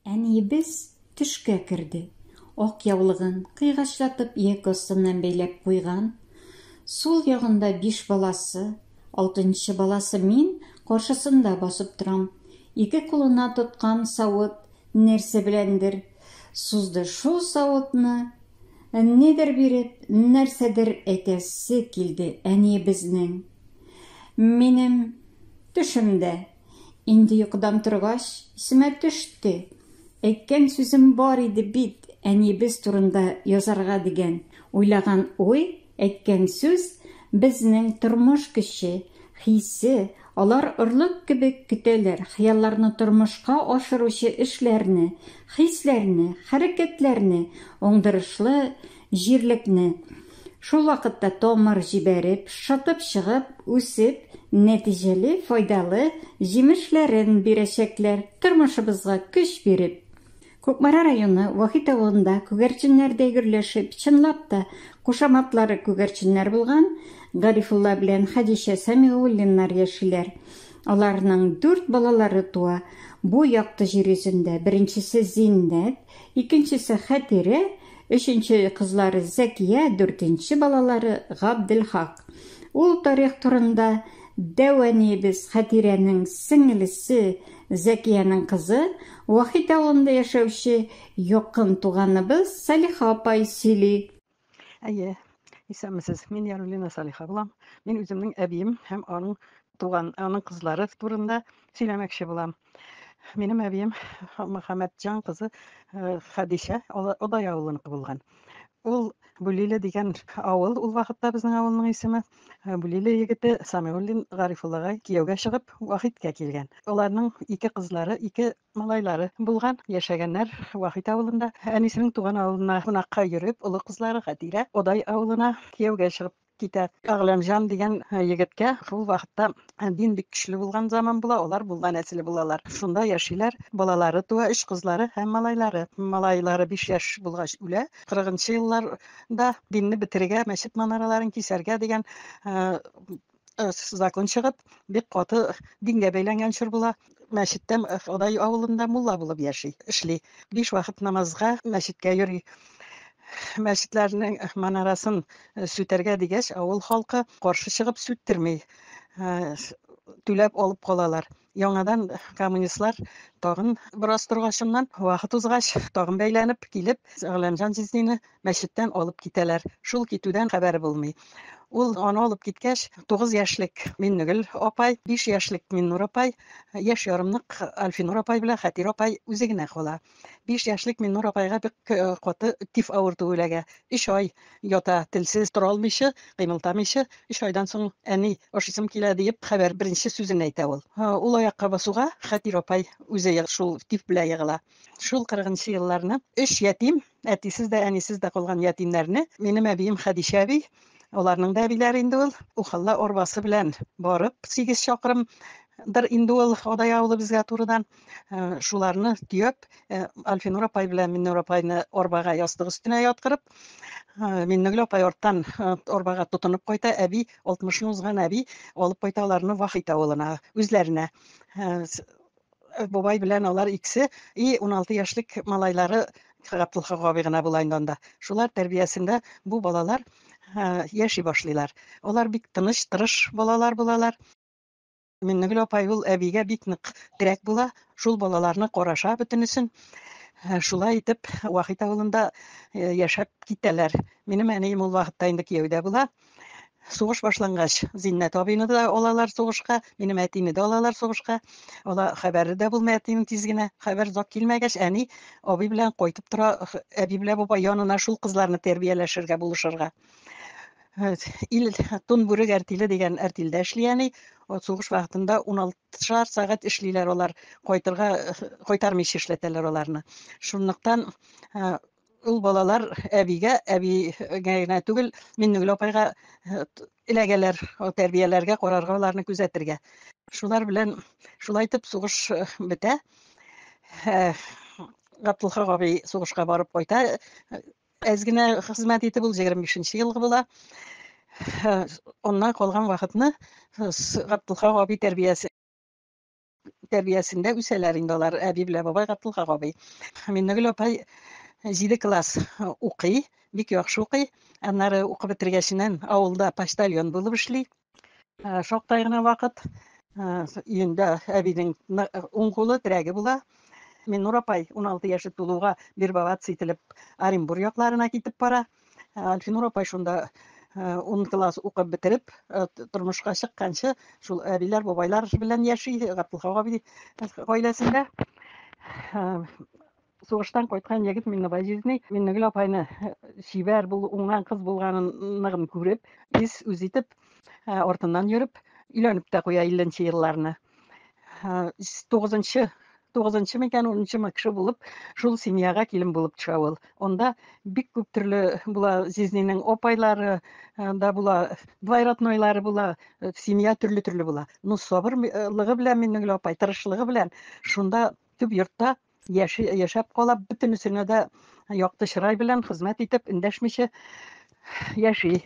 Әниебез төшкә керде. Ак яулыгын кыйгачлатып ияк астыннан бәйләп куйган. Сул ягында биш баласы, алтынчы баласы мин, каршысында басып торам. Ике кулына тоткан савыт нәрсә беләндер сузды шул савытны, нидер биреп, нәрсәдер әйтәсе килде әниебезнең. Минем төшемдә. Инде йокыдан торгач, исемә төште. Әйткән сүзем бар иде бит, әниебез турында язарга дигән. Уйлаган уй, әйткән сүз, безнең тормыш көче, хисе, алар орлык кебек көтәләр хыялларны тормышка ашыручы эшләрне, хисләрне, хәрәкәтләрне, уңдырышлы җирлекне. Шул вакытта тамыр җибәреп, шытып чыгып, үсеп, нәтиҗәле, файдалы җимешләрен бирәчәкләр, тормышыбызга көч биреп. Кукмара районы Вахит авылында күгәрченнәрдәй гөрләшеп, чынлап та, кушаматлары күгәрченнәр булган Гарифулла белән Хәдичә Сәмигуллиннар яшиләр. Аларның дүрт балалары туа бу якты җир йөзендә. Беренчесе Зиннәт, икенчесе Хәтирә, Өченче кызлары Зәкия, дүртенче балалары Габделхак. Ул тарих турында дәү әниебез Хәтирәнең сеңелесе Зәкиянең кызы, Вахит авылында яшәүче якын туганыбыз Салиха апай сөйли. Әйе, исәнмесез. Мин Яруллина Салиха булам. Мин үземнең әбием һәм аның туган, аның кызлары турында сөйләмәкче булам. Минем әбием Мөхәммәтҗан кызы Хәдичә Одай авылыныкы булган. Ул Бүлиле дигән авыл, ул вакытта безнең авылның исеме. Бүлиле егете Самигуллин Гарифуллага кияүгә чыгып, Вахиткә килгән. Аларның ике кызлары, ике малайлары булган, яшәгәннәр Вахит авылында. Әнисенең туган авылына кунакка йөреп, олы кызлары Хәтирә Одай авылына кияүгә чыгып китә. Әгъләмҗан дигән егеткә шул вакытта дин бик көчле булган заман була, алар мулла нәселе булалар. Шунда яшиләр, балалары туа, өч кызлары һәм малайлары. Малайлары 5 яшь булгач үлә. 40 елларда динне бетерергә, мәчет манараларын кисәргә дигән закон чыгып, бик каты дингә бәйләнгән чор була. Мәчеттә Ходай авылында мулла булып яши, эшли. Биш вакыт намазга мәчеткә йөри. Мәчетләрнең манарасын сүтәргә дигәч, авыл халкы каршы чыгып сүттерми. Түләп алып калалар. Яңадан коммунистлар тагын бераз торгачыннан, вакыт узгач, тагын бәйләнеп килеп, Әгъләмҗан җизнине мәчеттән алып китәләр. Шул китүдән хәбәре булмый. Ул аны алып киткәч, 9 яшьлек Миннегөл апай, 5 яшьлек Миннур апай, яшь ярымлык Альфинур апай белән Хәтир апай үзе генә кала. 5 яшьлек Миннур апайга бик каты тиф авыртуы эләгә. 3 ай ята, телсез, тора алмыйча, кыймылтамыйча. 3 айдан соң әни, ашыйсым килә диеп, хәбәр беренче сүзен әйтә ул. Ул аякка басуга Хәтир апай үзе шул тиф белән егыла. Шул 40 елларны өч ятим, әтисез дә, әнисез дә калган ятимнәрне минем әбием Хәдичә әби, аларның да әбиләре инде ул, Ухалла арбасы белән барып, 8 чакрымдыр инде ул Адай авылы безгә турыдан, шуларны төяп, Альфинур апай белән Миннур апайны арбага ястык өстенә яткырып, Миннегөл апай арттан арбага тотынып кайта, әби, 60-ны узган әби, алып кайта аларны Вахит авылына, үзләренә. Бабай белән алар икесе и 16 яшьлек малайлары Габдулхак абый гына була инде анда. Шулар тәрбиясендә бу балалар яши башлыйлар. Алар бик тыныч, тырыш балалар булалар. Миннегөл апай ул әбигә бик нык терәк була. Шул балаларны караша бөтенесен. Шулай итеп Вахит авылында яшәп китәләр. Минем әнием ул вакытта инде кияүдә була. Сугыш башлангач, Зиннәт абыйны да алалар сугышка, минем әтине дә алалар сугышка. Ала хәбәре дә булмый әтинең тиз генә. Хәбәр озак килмәгәч, әни абый белән кайтып тора, әби белән бабай янына шул кызларны тәрбияләшергә, булышырга. Ил Тун бүрек әртиле дигән әртилдә эшли әни. Сугыш вакытында 16 сәгать эшлиләр алар. Кайтырга кайтармыйча эшләтәләр аларны. Шунлыктан ул балалар әбигә, әбигә генә түгел, Миннегөл апайга эләгәләр, тәрбияләргә, карарга, аларны күзәтергә. Шулар белән шулай итеп сугыш бетә. Габдулхак абый сугышка барып кайта. Әз генә хезмәт итеп, ул 25 елгы була. Аннан калган вакытны Габдулхак абый тәрбиясе тәрбиясендә үсәләр инде алар, әби белән бабай, Габделхак абый. Миннегөл апай 7 класс укый, бик яхшы укый. Аннары укып бетергәченнән авылда почтальон булып эшли. Шактай гына вакыт өендә әбинең уң кулы, терәге була. Миннур апай 16 яше тулуга вербоваться ителеп Оренбур якларына китеп бара. Альфинур апай шунда 10 класс укып бетереп, тормышка чыкканчы шул әбиләр, бабайлар белән яши, Габдулхак абый гаиләсендә. Сугыштан кайткан егет Миннебай җизни Миннегөл апайны чибәр бул, уңган кыз булганын күреп, ис үз итеп, артыннан йөреп, өйләнеп тә куя 50 нче елларны. 9нчы 9нчы микән, 10нчымы кеше булып, шул семьяга килен булып төшә ул. Анда бик күп төрле була, җизнинең апайлары да була, двоюроднойлары була, семья төрле-төрле була. Ну, сабырлыгы белән Миннегөл апай, тырышлыгы белән шунда төп йортта яши, яшәп кала, бөтенесенә дә якты чырай белән хезмәт итеп, эндәшмичә яши.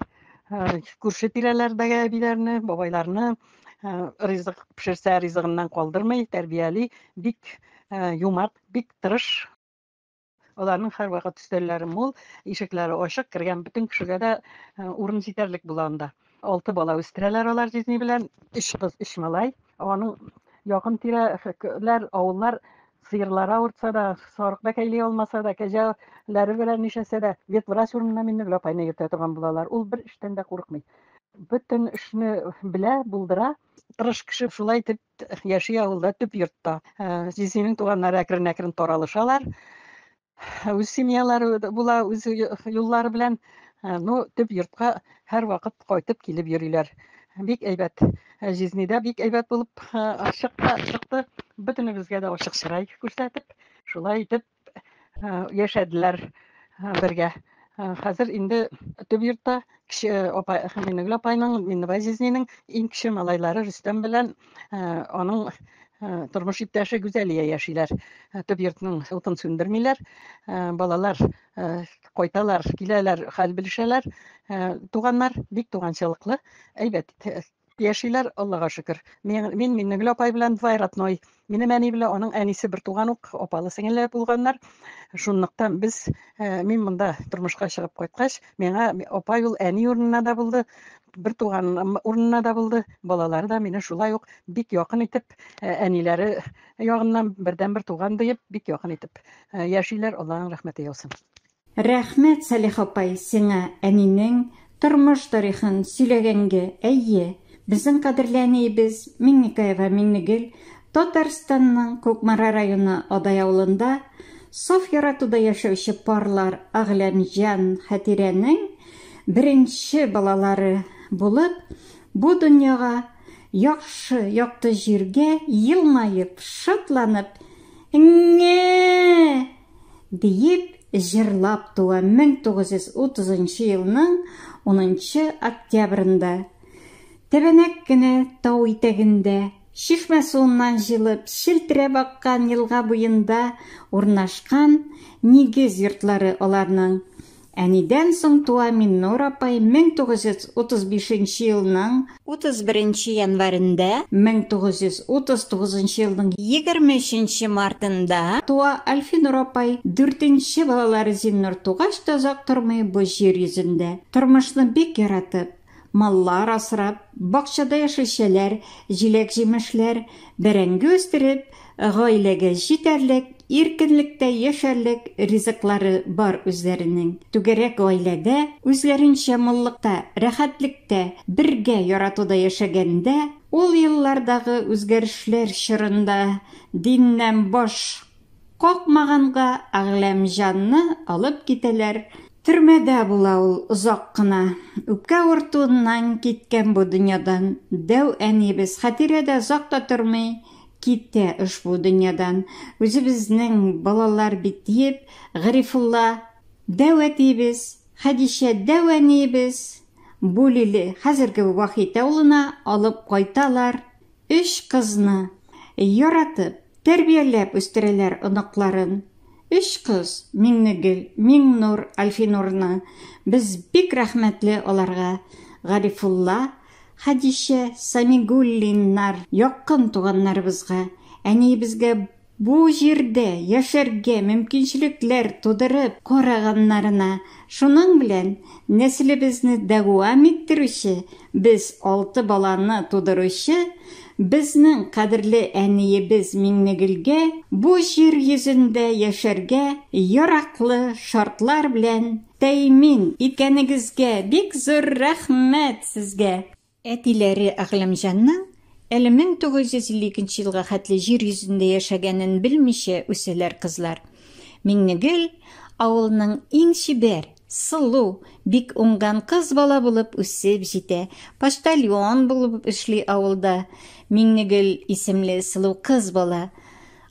Күрше тирәләрдәге әбиләрне, бабайларны ризык пешерсә, ризыгыннан калдырмый, тәрбияли, бик юмарт, бик тырыш. Аларның һәрвакыт өстәлләре мул, ишекләре ачык, кергән бөтен кешегә дә урын җитәрлек була анда. Алты бала үстерәләр алар җизни белән, өч кыз, өч малай. Аның якын тирәләр, авыллар сыерлары авыртса да, сарык бәкәйли алмаса да, кәҗәләре белән нишләсә дә, ветврач урынына Миннегөл апайны йөртә торган булалар. Ул бер эштән дә курыкмый. Бөтен эшне белә, булдыра. Тырыш кеше шулай итеп яши авылда, төп йортта. Җизнинең туганнары әкрен-әкрен таралышалар. Үз семьялары була, үз юллары белән. Ну, төп йортка һәрвакыт кайтып килеп йөриләр. Бик әйбәт. Җизни дә бик әйбәт булып чыкты, чыкты. Бөтенебезгә дә ачык чырай күрсәтеп, шулай итеп яшәделәр бергә. Хәзер инде төп йортта кече апа Миннегөл апайның, Миннебай җизнинең иң кече малайлары Рөстәм белән аның тормыш иптәше Гүзәлия яшиләр. Төп йортның утын сүндермиләр. Балалар кайталар, киләләр, хәл белешәләр. Туганнар бик туганчылыклы, әйбәт яшиләр, Аллага шөкер. Мин, мин Миннегөл апай белән двоюродной. Минем әни белән аның әнисе бер туган ук, апалы сеңелле булганнар. Шунлыктан без, мин монда тормышка чыгып кайткач, миңа апай ул әни урынына да булды, бер туган урынына да булды. Балалары да мине шулай ук бик якын итеп, әниләре ягыннан бердәнбер туган диеп, бик якын итеп яшиләр. Алланың рәхмәте яусын. Рәхмәт, Сәлих апай, сиңа әнинең тормыш тарихын сөйләгәнгә. Әйе, безнең кадерле әниебез Миңнекаева Миңнегөл Татарстанның Кукмара районы Адай авылында саф яратуда яшәүче парлар Әгъләмҗан, Хәтирәнең беренче балалары булып, бу дөньяга, яхшы, якты җиргә елмаеп, шатланып, Ңе! Диеп җырлап туа 1930 нчы елның унынчы октябрендә. Тәбәнәк кенә тау итәгендә, чишмә суыннан җылып, челтерәп аккан елга буенда урнашкан нигез йортлары аларның. Әнидән соң туа Миннур апай 1935 нче елның 31 нче январендә, 1939 нчы елның 23 нче мартында туа Альфинур апай, дүртенче балалары Зиннур тугач та озак тормый бу җир йөзендә. Тормышны бик яратып, маллар асрап, бакчада яшелчәләр, җиләк-җимешләр, бәрәңге үстереп, гаиләгә җитәрлек, иркенлектә яшәрлек ризыклары бар үзләренең. Түгәрәк гаиләдә, үзләренчә муллыкта, рәхәтлектә, бергә яратуда яшәгәндә, ул еллардагы үзгәрешләр чорында диннән баш Какмаганга Әгъләмҗанны алып китәләр. Төрмәдә була ул озак кына. Үпкә авыртуыннан киткән бу дөньядан. Дәү әниебез Хәтирә дә озак та тормый, китә ошбу дөньядан. Үзебезнең балалар бит диеп, Гарифулла дәү әтиебез, Хәдичә дәү әниебез Булиле, хәзерге Вахит авылына алып кайталар. Өч кызны, яратып, тәрбияләп үстерәләр оныкларын. Өч кыз, Миңнегөл, Миңнур, Альфинурны. Без бик рәхмәтле аларга. Гарифулла, Хәдичә, Самигуллиннар, якын туганнарыбызга. Әниебезгә бу җирдә яшәргә мөмкинчелекләр тудырып караганнарына, шуның белән нәселебезне дәвам иттерүче, без алты баланы тудыручы безнең кадерле әниебез Миңнегөлгә бу җир йөзендә яшәргә яраклы шартлар белән тәэмин иткәнегезгә бик зур рәхмәт сезгә! Әтиләре Әгъләмҗанның әле 1952 нче елга хәтле җир йөзендә яшәгәнен белмичә үсәләр кызлар. Миңнегөл авылның иң чибәр, сылу, бик уңган кыз бала булып үсеп җитә. Почтальон булып эшли авылда. Миңнегөл исемле сылу кыз бала.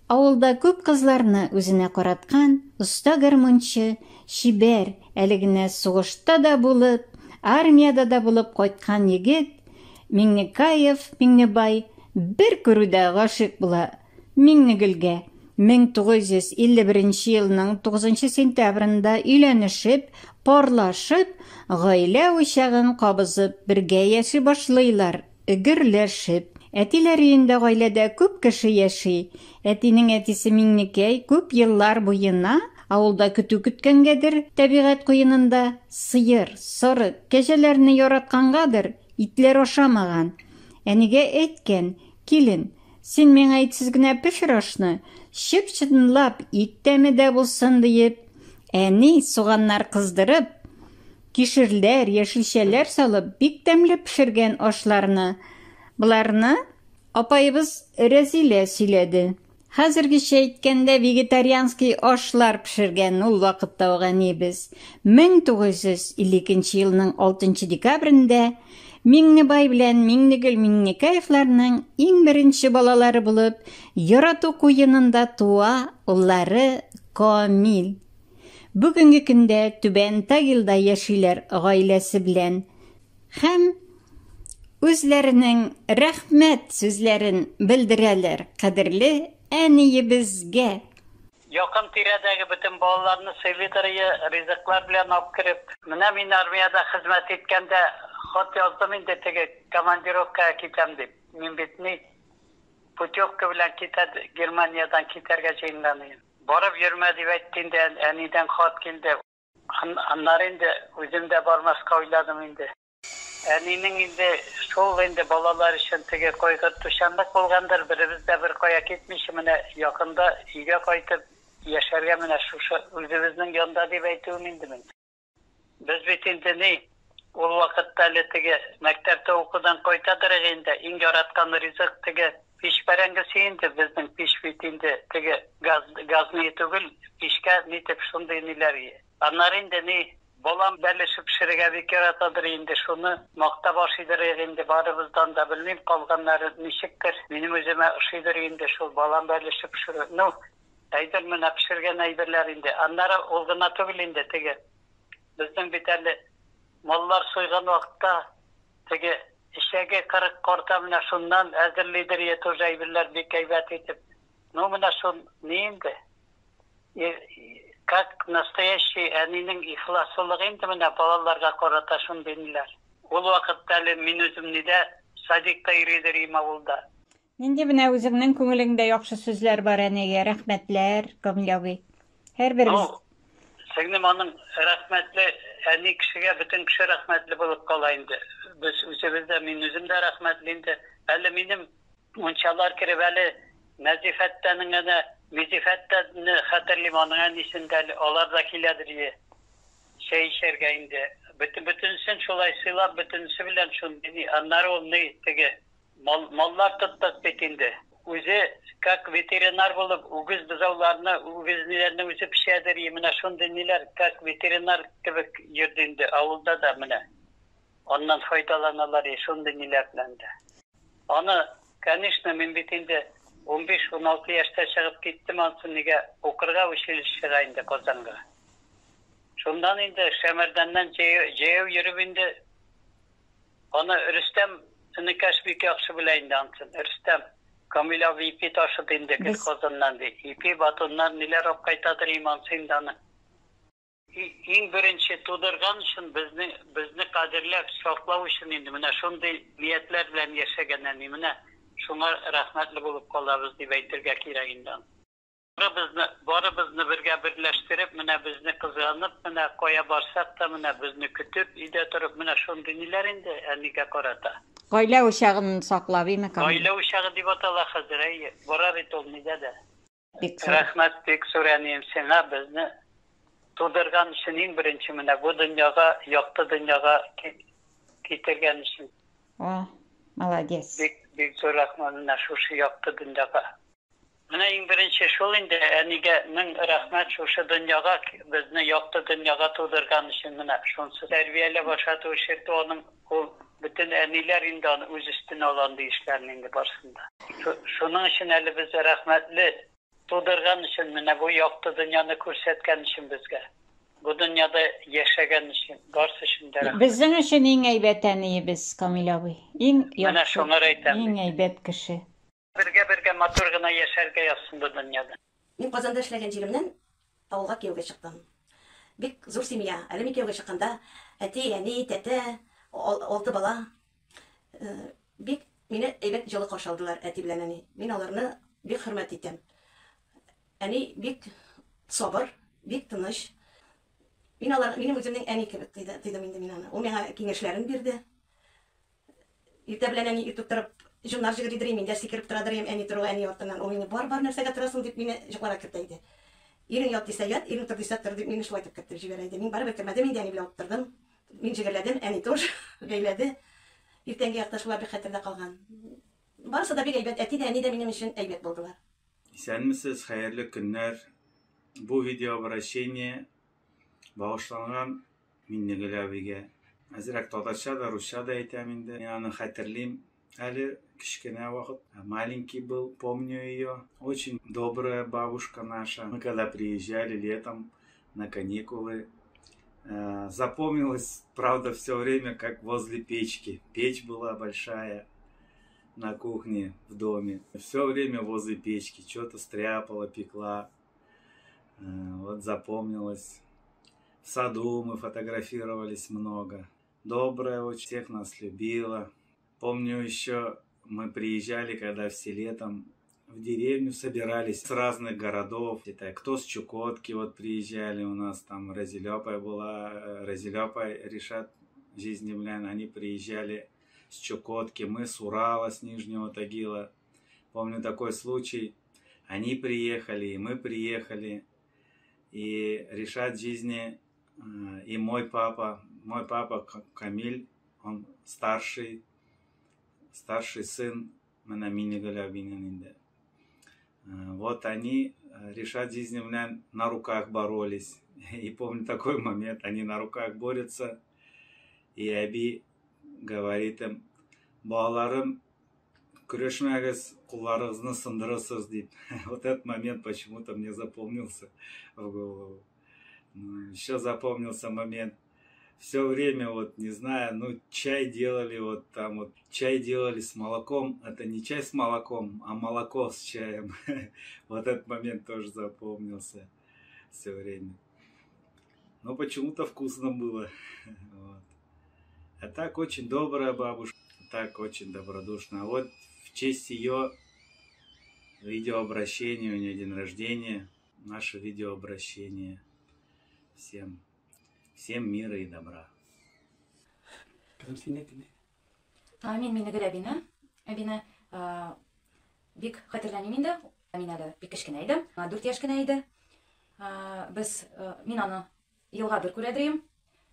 Авылда күп кызларны үзенә караткан оста гармунчы, чибәр, әле генә сугышта да булып, армиядә дә булып кайткан егет Миңнекаев Миңнебай бер күрүдә гашыйк була Миңнегөлгә. 1951 елның 9 сентябрендә өйләнешеп, парлашып, гаилә учагын кабызып бергә яши башлыйлар. Гөрләшеп. Әтиләр өендә гаиләдә күп кеше яши. Әтинең әтисе Миңнекәй күп еллар буена авылда көтү көткәнгәдер, табигать куенында сыер, сарык, кәҗәләрне яраткангадыр, итләр ашамаган. Әнигә әйткән, Килен, син миңа итсез генә пешер ашны, чып-чынлап ит тәме дә булсын, диеп. Әни, суганнар кыздырып, Кишерләр, яшелчәләр салып, бик тәмле пешергән ашларны. Боларны апаебыз Рәзилә сөйләде. Хәзергечә әйткәндә, вегетарианский ашлар пешергән ул вакытта ук әниебез. 1952 елның 6 декабрендә Миңнебай белән Миңнегөл Миңнекаевларның иң беренче балалары булып, ярату куенында туа уллары Камил. Бүгенге көндә Түбән Тагилда яшиләр гаиләсе белән һәм үзләренең рәхмәт сүзләрен белдерәләр кадерле әниебезгә. Якын тирәдәге бөтен балаларны сыйлыйдырые, ризыклар белән алып кереп. Менә мин армиядә хезмәт иткәндә хат яздым инде теге командировкага китәм дип. Мин бит ни, путевка белән китә, Германиядән китәргә җыенган идем. Барып йөрмә дип әйтте инде, әнидән хат килде. Аннары инде үзем дә бармаска уйладым инде. Әнинең инде шул инде балалар өчен теге кайгыртучанлык булгандыр, беребез дә беркая китмичә менә якында өйгә кайтып яшәргә менә шушы үзебезнең янда дип әйтүем инде мин. Без бит инде ни, ул вакытта әле теге мәктәптә укудан кайтадыр инде, иң яраткан ризык теге пич бәрәңгесе инде, безнең пич бит инде теге газ, газный түгел, пичкә нитеп шундый ниләр. Аннары инде ни, балам бәлеше пешерергә бик яратадыр инде, шуны мактап ашыйдыр инде барыбыздан да, белмим, калганнары ничектер. Минем үземә ошыйдыр инде шул балам бәлеше пешерү. Ну, әйбер менә пешергән әйберләр инде. Аннары ул гына түгел инде теге. Безнең бит әле маллар суйган вакытта теге эчәге 40 карта менә шуннан әзерлидер е тоже әйберләр бик әйбәт итеп. Ну, менә шул ни инде. Как настоящий әнинең ихласлылыгы инде менә балаларга карата шундый ниләр. Ул вакытта әле мин үзем нидә садикта йөридер идем авылда. Нинди менә үзеңнең күңелеңдә яхшы сүзләр бар әнигә, рәхмәтләр, Камил абый. Һәрберебез. Ну, сеңлем, аның рәхмәтле әни кешегә бөтен кеше рәхмәтле булып кала инде. Без үзебез дә, мин үзем дә рәхмәтле инде. Әле минем мунчалар кереп әле Нәзифәттәнең әнә Мизифәттәне хәтерлим, аның әнисен дә әле алар да киләдер ие. Чәй эчәргә инде. Бөтен бөтенесен шулай сыйлап, бөтенесе белән шундый ни. Аннары ул ни теге Мал, маллар тоттык бит инде. Үзе как ветеринар булып, үгез бозауларны, үгез ниләрне үзе печәдер, и менә шундый ниләр, как ветеринар кебек йөрде инде авылда да менә. Аннан файдаланалар и шундый ниләр белән дә. Аны, конечно, мин бит инде 15-16 яшьтә чыгып киттем ансы нигә укырга училищега инде Казанга. Шуннан инде Шәмәрдәннән җәяү йөреп инде Аны Рөстәм энекәш бик яхшы белә инде ансын. Рөстәм, Камил абый ипи ташыды инде гел Казаннан ди. Ипи, батоннар ниләр алып кайтадыр им ансы инде аны. Иң беренче тудырган өчен безне безне кадерләп саклау өчен инде менә шундый ниятләр белән яшәгән әни. Менә Шуңа рәхмәтле булып калабыз дип әйтергә кирәк инде аны. Барыбызны, барыбызны бергә берләштереп, менә безне кызганып, менә кая барсак та, менә безне көтеп, өйдә торып, менә шундый ниләр инде әнигә карата. Гаилә учагын саклап, име, Камил? Гаилә учагы дип атала хәзер, әйе. Бара бит ул нидә дә. Бик зур. Рәхмәт бик зур әнием сиңа, безне тудырган өчен иң беренче менә бу дөньяга, якты дөньяга китергән өчен. О, молодец. Бик, бик зур рәхмәт менә шушы якты дөньяга. Менә иң беренче шул инде, әнигә мең рәхмәт шушы дөньяга, безне якты дөньяга тудырган өчен менә шунсы тәрбияләп ашату, эчертү аның ул бөтен әниләр инде аны үз өстенә ала андый эшләрне инде барысын да. Шуның өчен әле без рәхмәтле тудырган өчен, менә бу якты дөньяны күрсәткән өчен безгә. Бу дөньяда яшәгән өчен, барысы өчен дә рәхмәт. Безнең өчен иң әйбәт әниебез, Камил абый. Иң Менә яхшы, шуңар әйтәм иң бит. әйбәт кеше. Бергә-бергә матур гына яшәргә язсын бу дөньяда. Мин Казанда эшләгән җиремнән авылга кияүгә чыктым. Бик зур семья. Әле мин кияүгә чыкканда әти, әни, тәтә, алты бала. Бик мине әйбәт җылы каршы алдылар әти белән әни. Мин аларны бик хөрмәт итәм. Әни бик сабыр, бик тыныч. Мин алар, минем үземнең әни кебек тойдым инде мин аны. Ул миңа киңәшләрен бирде. Иртә белән әни иртүк торып, җоннар җегеридер, мин дә сикереп торадыр идем, әни торуга әни артыннан. Ул мине бар, бар нәрсәгә торасың дип мине җокларга кертә иде. Ирең ят дисә ят, ирең тор дисә тор дип мине шулай итеп кертеп җибәрә иде. Мин барыбер кермәдем инде, әни белән утырдым. Мин җегерләдем, әни тоже бәйләде. Иртәнге якта шулар бик хәтердә калган. Барысы да бик әйбәт, әти дә, әни дә минем өчен әйбәт булдылар. Исәнмесез, хәерле көннәр. Бу видеообращение багышланган Миннегөл әбигә. Әзрәк татарча да, русча да әйтәм инде. Мин аны хәтерлим әле кечкенә вакыт. Маленький был, помню ее. Очень добрая бабушка наша. Мы когда приезжали летом на каникулы, запомнилось, правда, все время, как возле печки. Печь была большая на кухне в доме. Все время возле печки. Что-то стряпала, пекла. Вот запомнилось. В саду мы фотографировались много. Добрая очень, всех нас любила. Помню еще, мы приезжали, когда все летом в деревню собирались с разных городов. Это кто с Чукотки вот приезжали у нас, там Разилёпая была, Разилёпая Ришат жизни, блин, они приезжали с Чукотки, мы с Урала, с Нижнего Тагила. Помню такой случай, они приехали, и мы приехали, и Ришат жизни, и мой папа Камиль, он старший сын менә Миннегөл әбинең инде. Вот они Ришат жизни белән на руках боролись. И помню такой момент, они на руках борются, и әби говорит им: балаларым, көрәшмәгез, кулларыгызны сындырырсыз, дип. Вот этот момент почему-то мне запомнился в голову. Еще запомнился момент. Все время, вот, не знаю, ну, чай делали, вот там вот, чай делали с молоком. Это не чай с молоком, а молоко с чаем. Вот этот момент тоже запомнился все время. Но почему-то вкусно было. Вот. А так очень добрая бабушка, так очень добродушная. А вот в честь ее видеообращение, у нее день рождения, наше видеообращение всем. Всем мира и добра. Мин Миннегөл әбине, әбине бик хәтерләмим инде. Мин әле бик кечкенә идем, 4 яшь кенә иде. Без мин аны елга бер күрәдер идем.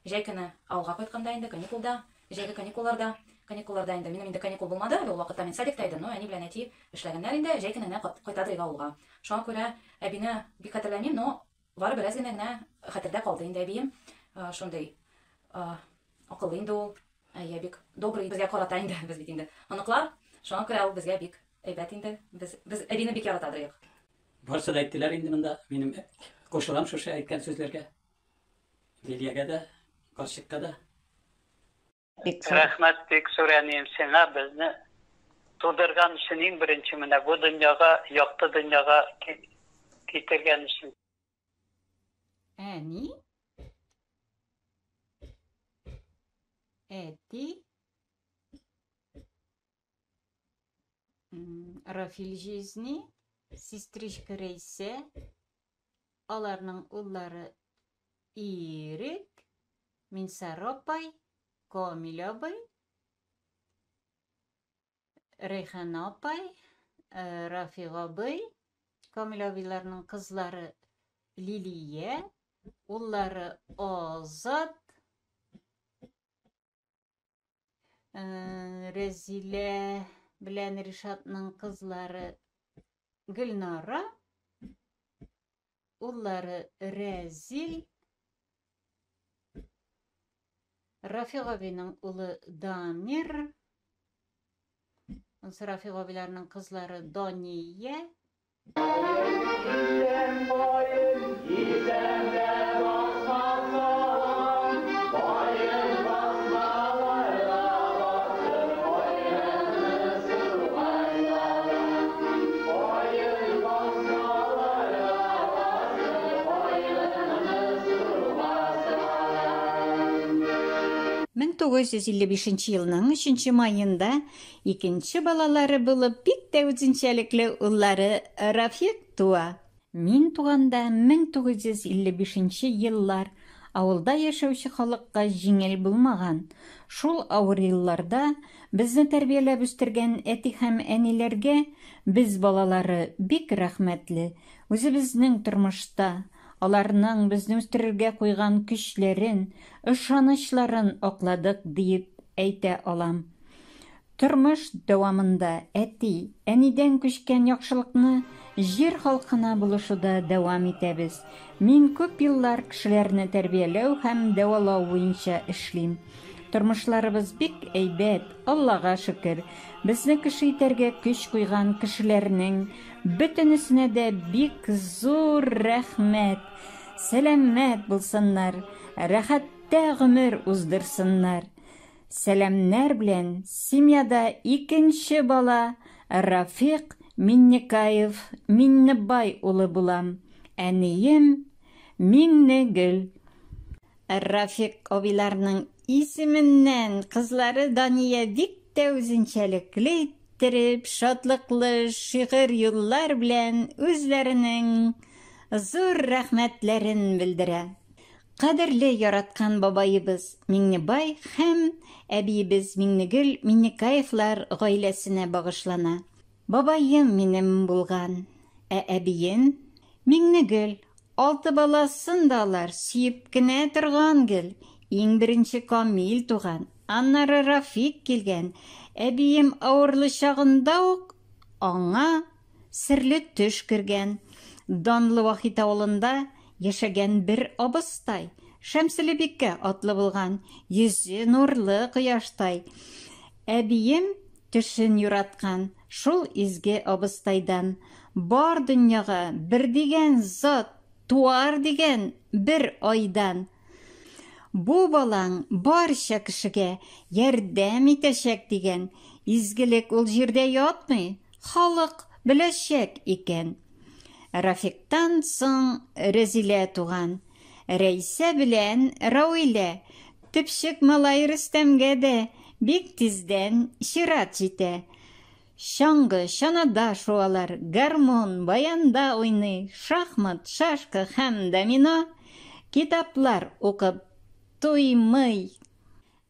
Җәй көне авылга кайтканда инде, каникулда, җәйге каникулларда, каникулларда инде минем инде каникул булмады, ул вакытта мин садикта идем, но әни белән әти эшләгәннәр инде, җәй көненә кайтадыр идек авылга. Шуңа күрә әбине бик хәтерләмим, но барыбер әз генә генә хәтердә калды инде әбием. Шундый акыллы инде ул, әйе, бик добрый безгә карата инде, без бит инде оныклар, шуңа күрә ул безгә бик әйбәт инде. Без әбине бик яратадыр идек. Барысы да әйттеләр инде монда, минем кушылам шушы әйткән сүзләргә. Лилиягә дә, карчыкка да. Рәхмәт бик зур әнием сиңа, безне тудырган өчен иң беренче менә бу дөньяга, якты дөньяга китергән өчен. Әни, әти, Рафил җизни, сестричка Рәйсә, аларның уллары Ирек, Минсара апай, Камил абый, Рәйхана апай, Рафик абый, Камил абыйларның кызлары Лилия, уллары Азат, Рәзилә белән Ришатның кызлары Гөлнара, уллары Рәзил, Рафик абыйның улы Дамир, ансы Рафик абыйларның кызлары Дания. 1955 елның 3 маенда икенче балалары булып бик тә үзенчәлекле уллары Рафик туа. Мин туганда 1955 еллар авылда яшәүче халыкка җиңел булмаган. Шул авыр елларда безне тәрбияләп үстергән әти һәм әниләргә без балалары бик рәхмәтле. Үзебезнең тормышта аларның безне үстерергә куйган көчләрен, ышанычларын акладык диеп әйтә алам. Тормыш дәвамында әти, әнидән күчкән яхшылыкны җир халкына булышуда дәвам итәбез. Мин күп еллар кешеләрне тәрбияләү һәм дәвалау буенча эшлим. Тормышларыбыз бик әйбәт, Аллага шөкер. Безне кеше итәргә көч куйган кешеләрнең бөтенесенә дә бик зур рәхмәт. Сәламәт булсыннар, рәхәттә гомер уздырсыннар. Сәламнәр белән семьяда икенче бала Рафик Миннекаев Миннебай улы булам. Әнием Миңнегөл. Рафик абыйларның исеменнән кызлары Дания бик тә үзенчәлекле иттереп, шатлыклы шигырь юллар белән үзләренең зур рәхмәтләрен белдерә. Кадерле яраткан бабаебыз Миңнебай һәм әбиебез Миңнегөл Миннекаевлар гаиләсенә багышлана. Бабаем минем булган, ә әбием Миңнегөл. Алты баласын да алар сөеп кенә торган гел. Иң беренче Камил туган, аннары Рафик килгән. Әбием авырлы чагында ук аңа серле төш кергән. Данлы Вахит авылында яшәгән бер абыстай, Шәмселебикә атлы булган, йөзе нурлы кояштай. Әбием төшен юраткан шул изге абыстайдан. Бар дөньяга бер дигән зат туар дигән бер айдан. Бу балаң барча кешегә ярдәм итәчәк дигән. Изгелек ул җирдә ятмый, халык беләчәк икән. Рафиктан соң Рәзилә туган. Рәйсә белән Рауилә. Төпчек малай Рөстәмгә дә бик тиздән чират җитә. Чаңгы, чанада шуалар, гармун, баянда уйный, шахмат, шашка һәм домино, китаплар укып туймый.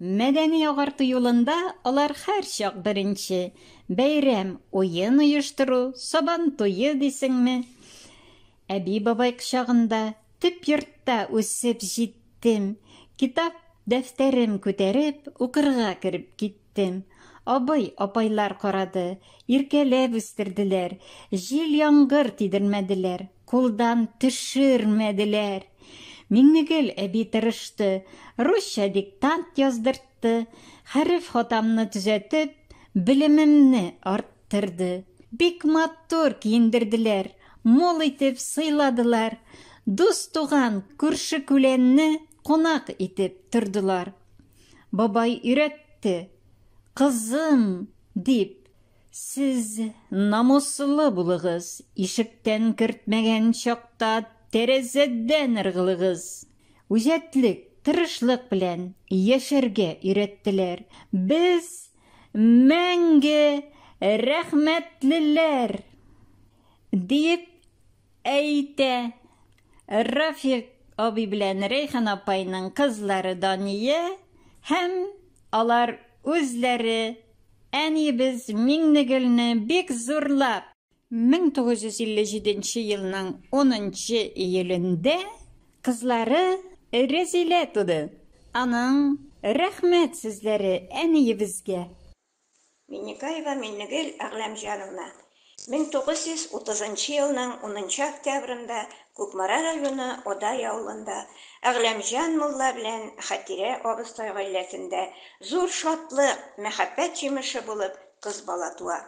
Мәдәни агарту юлында алар һәрчак беренче. Бәйрәм, уен оештыру, сабан туе дисеңме? Әби-бабай кочагында, төп йортта үсеп җиттем. Китап, дәфтәрем күтәреп, укырга кереп киттем. Абый, апайлар карады, иркәләп үстерделәр, җил-яңгыр тидермәделәр, кулдан төшермәделәр. Миңнегөл әби тырышты, русча диктант яздыртты, хәреф хатамны төзәтеп, белемемне арттырды. Бик матур киендерделәр, мул итеп сыйладылар. Дус-туган, күрше-күләнне кунак итеп тордылар. Бабай өйрәтте, кызым, дип, сез намуслы булыгыз, ишектән кертмәгән чакта тәрәзәдән ыргылыгыз. Үҗәтлек, тырышлык белән яшәргә өйрәттеләр. Без мәңге рәхмәтлеләр, диеп әйтә Рафик абый белән Рәйхан апайның кызлары Дания һәм алар үзләре әниебез Миңнегөлне бик зурлап. 1957 нче елның унынчы июлендә кызлары Рәзилә туды. Аның рәхмәт сүзләре әниебезгә. Миннекаева Миннегөл Әгъләмҗановна, 1930 нчы елның унынчы октябрендә Кукмара районы Одай авылында Әгъләмҗан мулла белән Хәтирә абыстай гаиләсендә зур шатлык, мәхәббәт җимеше булып кыз бала туа.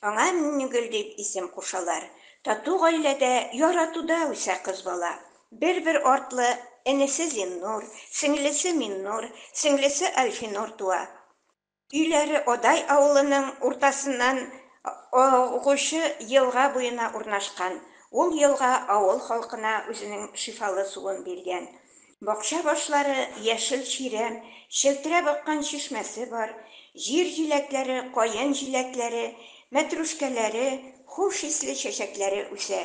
Аңа Миннегөл дип исем кушалар. Тату гаиләдә, яратуда үсә кыз бала. Бер-бер артлы энесе Зиннур, сеңлесе Миннур, сеңлесе Әлфинур туа. Өйләре Адай авылының уртасыннан агучы елга буена урнашкан. Ул елга авыл халкына үзенең шифалы суын биргән. Бакча башлары яшел чирәм, челтерәп аккан чишмәсе бар. Җир җиләкләре, каен җиләкләре, мәтрүшкәләре, хуш исле чәчәкләре үсә.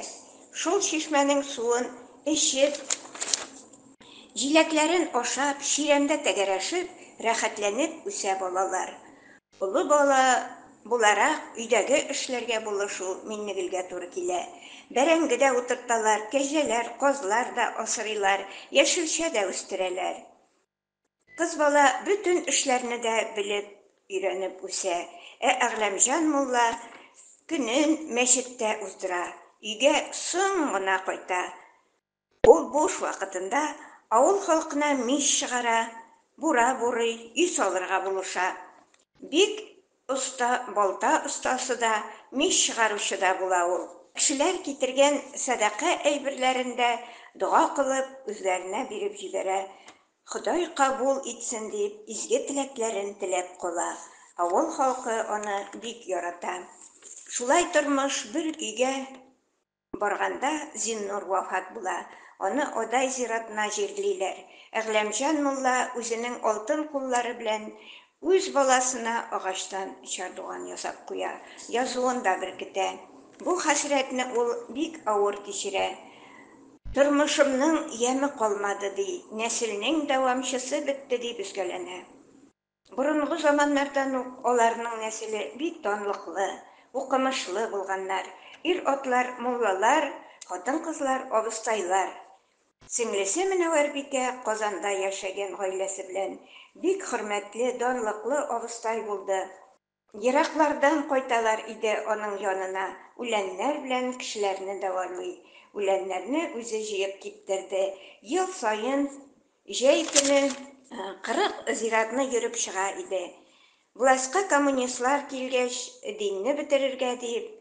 Шул чишмәнең суын эчеп, Җиләкләрен ашап, чирәмдә тәгәрәшеп, рәхәтләнеп үсә балалар. Олы бала буларак, өйдәге эшләргә булышу Миннегөлгә туры килә. Бәрәңге дә утырталар, кәҗәләр, казлар да асрыйлар, яшелчә дә үстерәләр. Кыз бала бөтен эшләрне дә белеп, өйрәнеп үсә. Ә Әгъләмҗан мулла көнен мәчеттә уздыра, өйгә соң гына кайта. Ул буш вакытында авыл халкына мич чыгара, бура бурый, өй салырга булыша. Бик оста балта остасы да, мич чыгаручы да була ул. Кешеләр китергән сәдака әйберләрен дә дога кылып, үзләренә биреп җибәрә. Ходай кабул итсен дип, изге теләкләрен теләп кала. Авыл халкы аны бик ярата. Шулай тормыш бер көйгә Барганда Зиннур вафат була, аны Адай зиратына җирлиләр. Әгъләмҗан мулла үзенең алтын куллары белән үз баласына агачтан чардуган ясап куя, язуын да беркетә. Бу хәсрәтне ул бик авыр кичерә. Тормышымның яме калмады, ди, нәселнең дәвамчысы бетте, дип өзгәләнә. Борынгы заманнардан ук аларның нәселе бик данлыклы, укымышлы булганнар. Ир-атлар, муллалар, хатын-кызлар, абыстайлар. Сеңлесе Мөнәвәрбикә Казанда яшәгән гаиләсе белән бик хөрмәтле, данлыклы абыстай булды. Ераклардан кайталар иде аның янына, үләннәр белән кешеләрне дәвалый. Үләннәрне үзе җыеп киптерде. Ел саен җәй көне 40 зиратны йөреп чыга иде. Властька коммунистлар килгәч, динне бетерергә дип,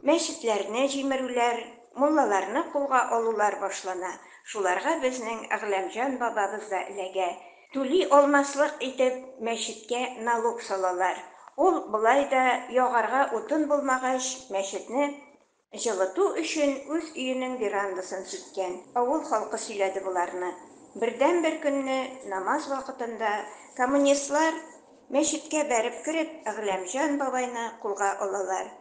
Мәчетләрне җимерүләр, муллаларны кулга алулар башлана. Шуларга безнең Әгъләмҗан бабабыз да эләгә. Түли алмаслык итеп мәчеткә налог салалар. Ул болай да ягарга утын булмагач, мәчетне җылыту өчен үз өенең верандасын сүткән. Авыл халкы сөйләде боларны. Бердәнбер көнне намаз вакытында коммунистлар мәчеткә бәреп кереп, Әгъләмҗан бабайны кулга алалар.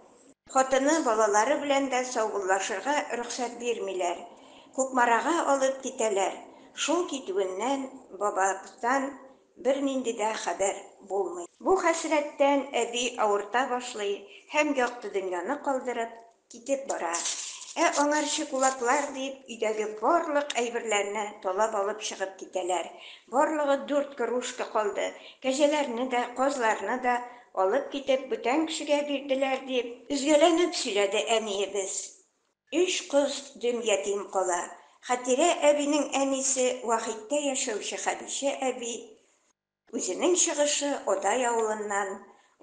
Хатыны, балалары белән дә саубуллашырга рөхсәт бирмиләр. Кукмарага алып китәләр. Шул китүеннән бабабыздан бернинди дә хәбәр булмый. Бу хәсрәттән әби авырта башлый һәм якты дөньяны калдырып китеп бара. Ә аңарчы кулаклар дип, өйдәге барлык әйберләрне талап алып чыгып китәләр. Барлыгы дүрт кружка калды. Кәҗәләрне дә, казларны да Алып китеп бүтән кешегә бирделәр, дип, өзгәләнеп сөйләде әниебез. Өч кыз дөм ятим кала. Хәтирә әбинең әнисе, Вахиттә яшәүче Хәдичә әби, үзенең чыгышы Одай авылыннан,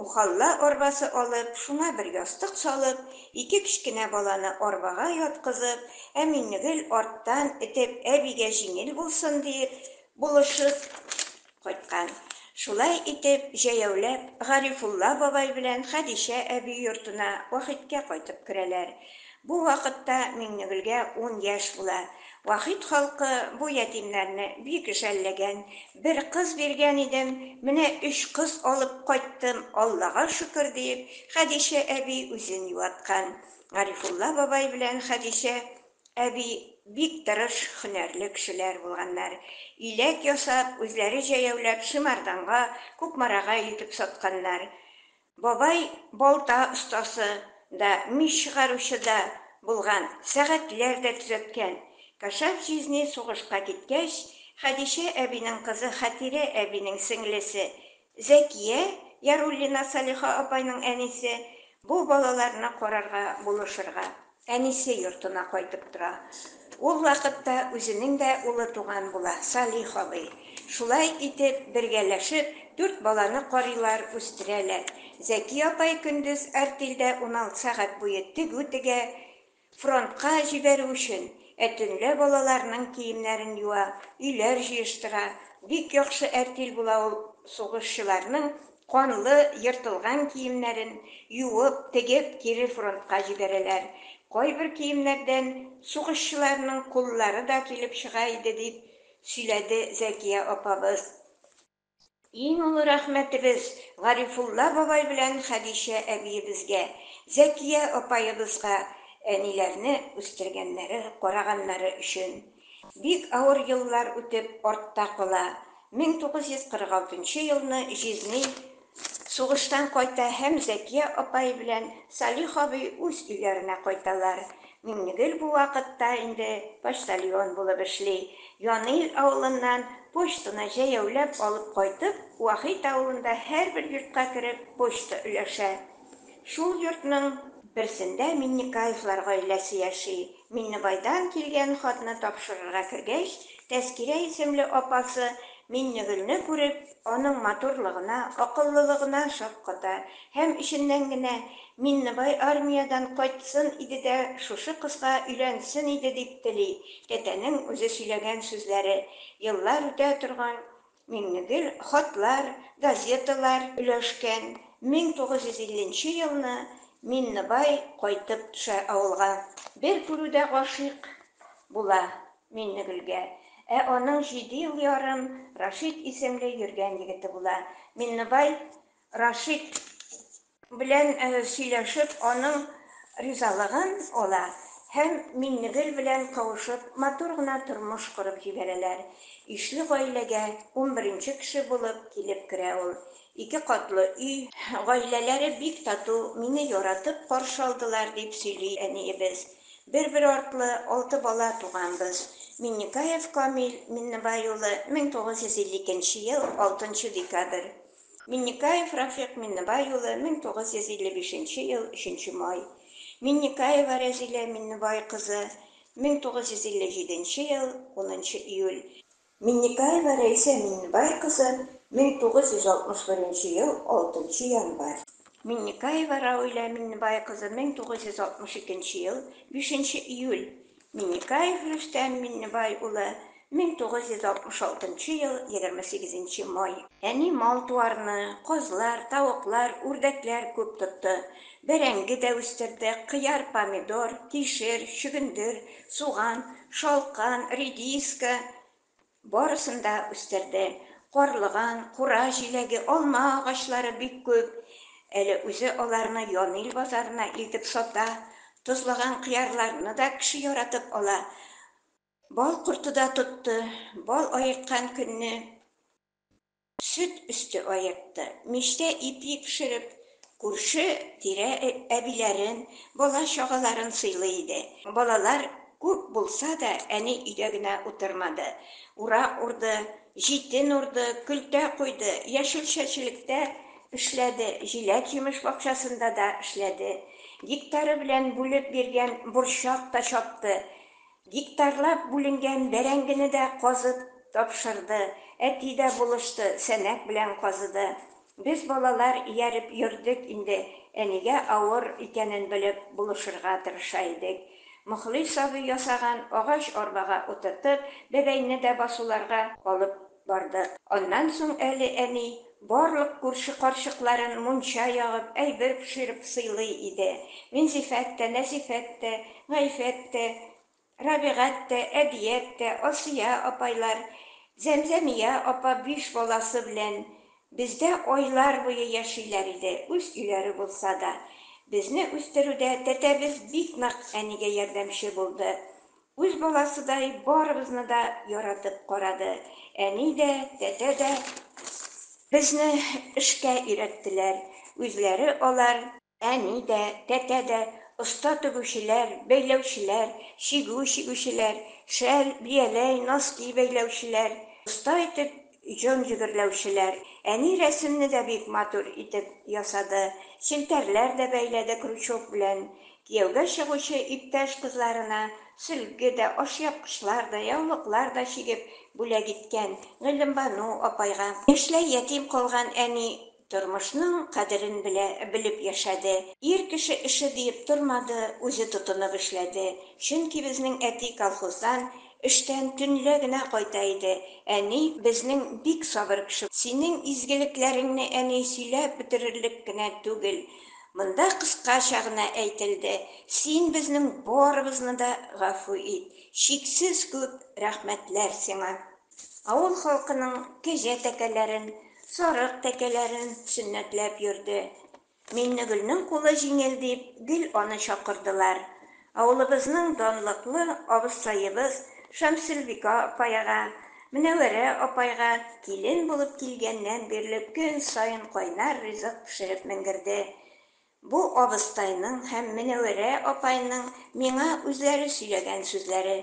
ухалла арбасы алып, шуңа бер ястык салып, ике кечкенә баланы арбага яткызып, ә Миннегөл арттан этеп, әбигә җиңел булсын диеп, булышып, Кайткан. Шулай итеп, җәяүләп, Гарифулла бабай белән Хәдичә әби йортына Вахиткә кайтып керәләр. Бу вакытта Миңнегөлгә ун яшь була. Вахит халкы бу ятимнәрне бик жәлләгән. Бер кыз биргән идем, менә өч кыз алып кайттым, Аллага шөкер, диеп, Хәдичә әби үзен юаткан. Гарифулла бабай белән Хәдичә әби бик тырыш, һөнәрле кешеләр булганнар. Иләк ясап, үзләре җәяүләп Шимарданга, Кукмарага илтеп сатканнар. Бабай балта остасы да, мич чыгаручы да булган, сәгатьләр дә төзәткән. Кашаф җизни сугышка киткәч, Хәдичә әбинең кызы Хәтирә әбинең сеңлесе Зәкия, Яруллина Салиха апайның әнисе, бу балаларны карарга булышырга әнисе йортына кайтып тора. Ул вакытта үзенең дә улы туган була, Салих абый. Шулай итеп, бергәләшеп, дүрт баланы карыйлар, үстерәләр. Зәки апай көндез артельдә 16 сәгать буе тегү тегә, фронтка җибәрү өчен, ә төнлә балаларның киемнәрен юа, өйләр җыештыра. Бик яхшы әртил була ул сугышчыларның канлы, ертылган киемнәрен юып, тегеп, кире фронтка җибәрәләр. Кайбер киемнәрдән сугышчыларның куллары да килеп чыга иде, дип сөйләде Зәкия апабыз. Иң олы рәхмәтебез Гарифулла бабай белән Хәдичә әбиебезгә, Зәкия апаебызга әниләрне үстергәннәре, караганнары өчен. Бик авыр еллар үтеп, артта кала. 1946 нчы елны җизни сугыштан кайта һәм Зәкия апай белән Салих абый үз өйләренә кайталар. Миңнегөл бу вакытта инде почтальон булып эшли. Янил авылыннан почтаны җәяүләп алып кайтып, Вахит авылында һәрбер йортка кереп почта өләшә. Шул йортның берсендә Миннекаевлар гаиләсе яши. Миннебайдан килгән хатны тапшырырга кергәч, Тәзкирә исемле апасы Миннегөлне күреп, аның матурлыгына, акыллылыгына шакката һәм эченнән генә, Миннебай армиядән кайтсын иде дә шушы кызга өйләнсен иде дип тели. Тәтәнең үзе сөйләгән сүзләре. Еллар үтә торган, Миңнегөл хатлар, газеталар өләшкән. 1950 нче елны Миннебай кайтып төшә авылга. Бер күрүдә гашыйк була Миннегөлгә. Ә аның җиде ел ярым Рашит исемле йөргән егете була. Миннебай Рашит белән сөйләшеп, аның ризалыгын ала һәм Миннегөл белән кавышып, матур гына тормыш корып җибәрәләр. Ишле гаиләгә унберенче кеше булып килеп керә ул. Ике катлы өй, гаиләләре бик тату, мине яратып каршы алдылар, дип сөйли әниебез. Бер-бер артлы алты бала туганбыз. Миннекаев Камил Миннебай улы, 1952 нче ел, алтынчы декабрь. Миннекаев Рафикъ Миннебай улы, 1955 нче ел, өченче май. Миннекаева Рәзилә Миннебай кызы, 1957 нче ел, унынчы июль. Миннекаева Рәйсә Миннебай кызы, 1961 нче ел, алтынчы январь. Миннекаева Рауилә Миннебай кызы, 1962 нче ел, бишенче июль. Миннекаев Рөстәм Миннебай улы, 1966 нчы ел, 28 нче май. Әни мал-туарны, казлар, тавыклар, үрдәкләр күп тотты. Бәрәңге дә үстерде, кыяр, помидор, кишер, чөгендер, суган, шалкан, редиска, барысын да үстерде. Карлыган, кура җиләге, алма агачлары бик күп. Әле үзе аларны Янил базарына илтеп сата. Тозлаган кыярларны да кеше яратып ала. Бал корты да тотты, бал аерткан көнне сөт өсте аертты. Мичтә ипи пешереп, күрше тирә әбиләрен, бала-чагаларын сыйлый иде. Балалар күп булса да, әни өйдә генә утырмады. Урак урды, җитен урды, көлтә куйды, яшелчәчелектә эшләде, җиләк-җимеш бакчасында да эшләде. Гектары белән бүлеп биргән борчак та чапты. Гектарлап бүленгән бәрәңгене дә казып тапшырды. Әти дә булышты, сәнәк белән казыды. Без, балалар, ияреп йөрдек инде, әнигә авыр икәнен белеп, булышырга тырыша идек. Мохлис абый ясаган агач арбага утыртып, бәбәйне дә басуларга алып бардык. Аннан соң әле әни барлык күрше карчыкларын мунча ягып, әйбер пешереп сыйлый иде. Минзифәт тә, Нәзифәт тә, Гайфәт тә. Рабигать тә, Әдият тә, Асия апайлар, Зәмзәмия апа биш баласы белән бездә айлар буе яшиләр иде, үз өйләре булса да. Безне үстерүдә тәтәбез бик нык әнигә ярдәмче булды. Үз баласыдай барыбызны да яратып карады. Әни дә, тәтә дә безне эшкә өйрәттеләр. Үзләре алар, әни дә, тәтә дә оста тегүчеләр, бәйләүчеләр, чигү чигүчеләр, шәл, бияләй, носки бәйләүчеләр, оста итеп җон җегерләүчеләр. Әни рәсемне дә бик матур итеп ясады, челтәрләр дә бәйләде крючок белән. Кияүгә чыгучы иптәш кызларына сөлге дә, ашъяпкычлар да, яулыклар да чигеп бүләк иткән Гыйлембану апайга. Яшьләй ятим калган әни тормышның кадерен белә, белеп яшәде. Ир кеше эше диеп тормады, үзе тотынып эшләде. Чөнки безнең әти колхоздан эштән төнлә генә кайта иде. Әни безнең бик сабыр кеше. Синең изгелекләреңне, әни, сөйләп бетерерлек кенә түгел. Монда кыскача гына әйтелде. Син безнең барыбызны да гафу ит. Чиксез күп рәхмәтләр сиңа. Авыл халкының кәҗә тәкәләрен, сарык тәкәләрен сөннәтләп йөрде. Миннегөлнең кулы җиңел дип, гел аны чакырдылар. Авылыбызның данлыклы абыстаебыз Шәмселбикә апайга, Мөнәвәрә апайга килен булып килгәннән бирле көн саен кайнар ризык пешереп менгерде. Бу абыстайның һәм Мөнәвәрә апайның миңа үзләре сөйләгән сүзләре.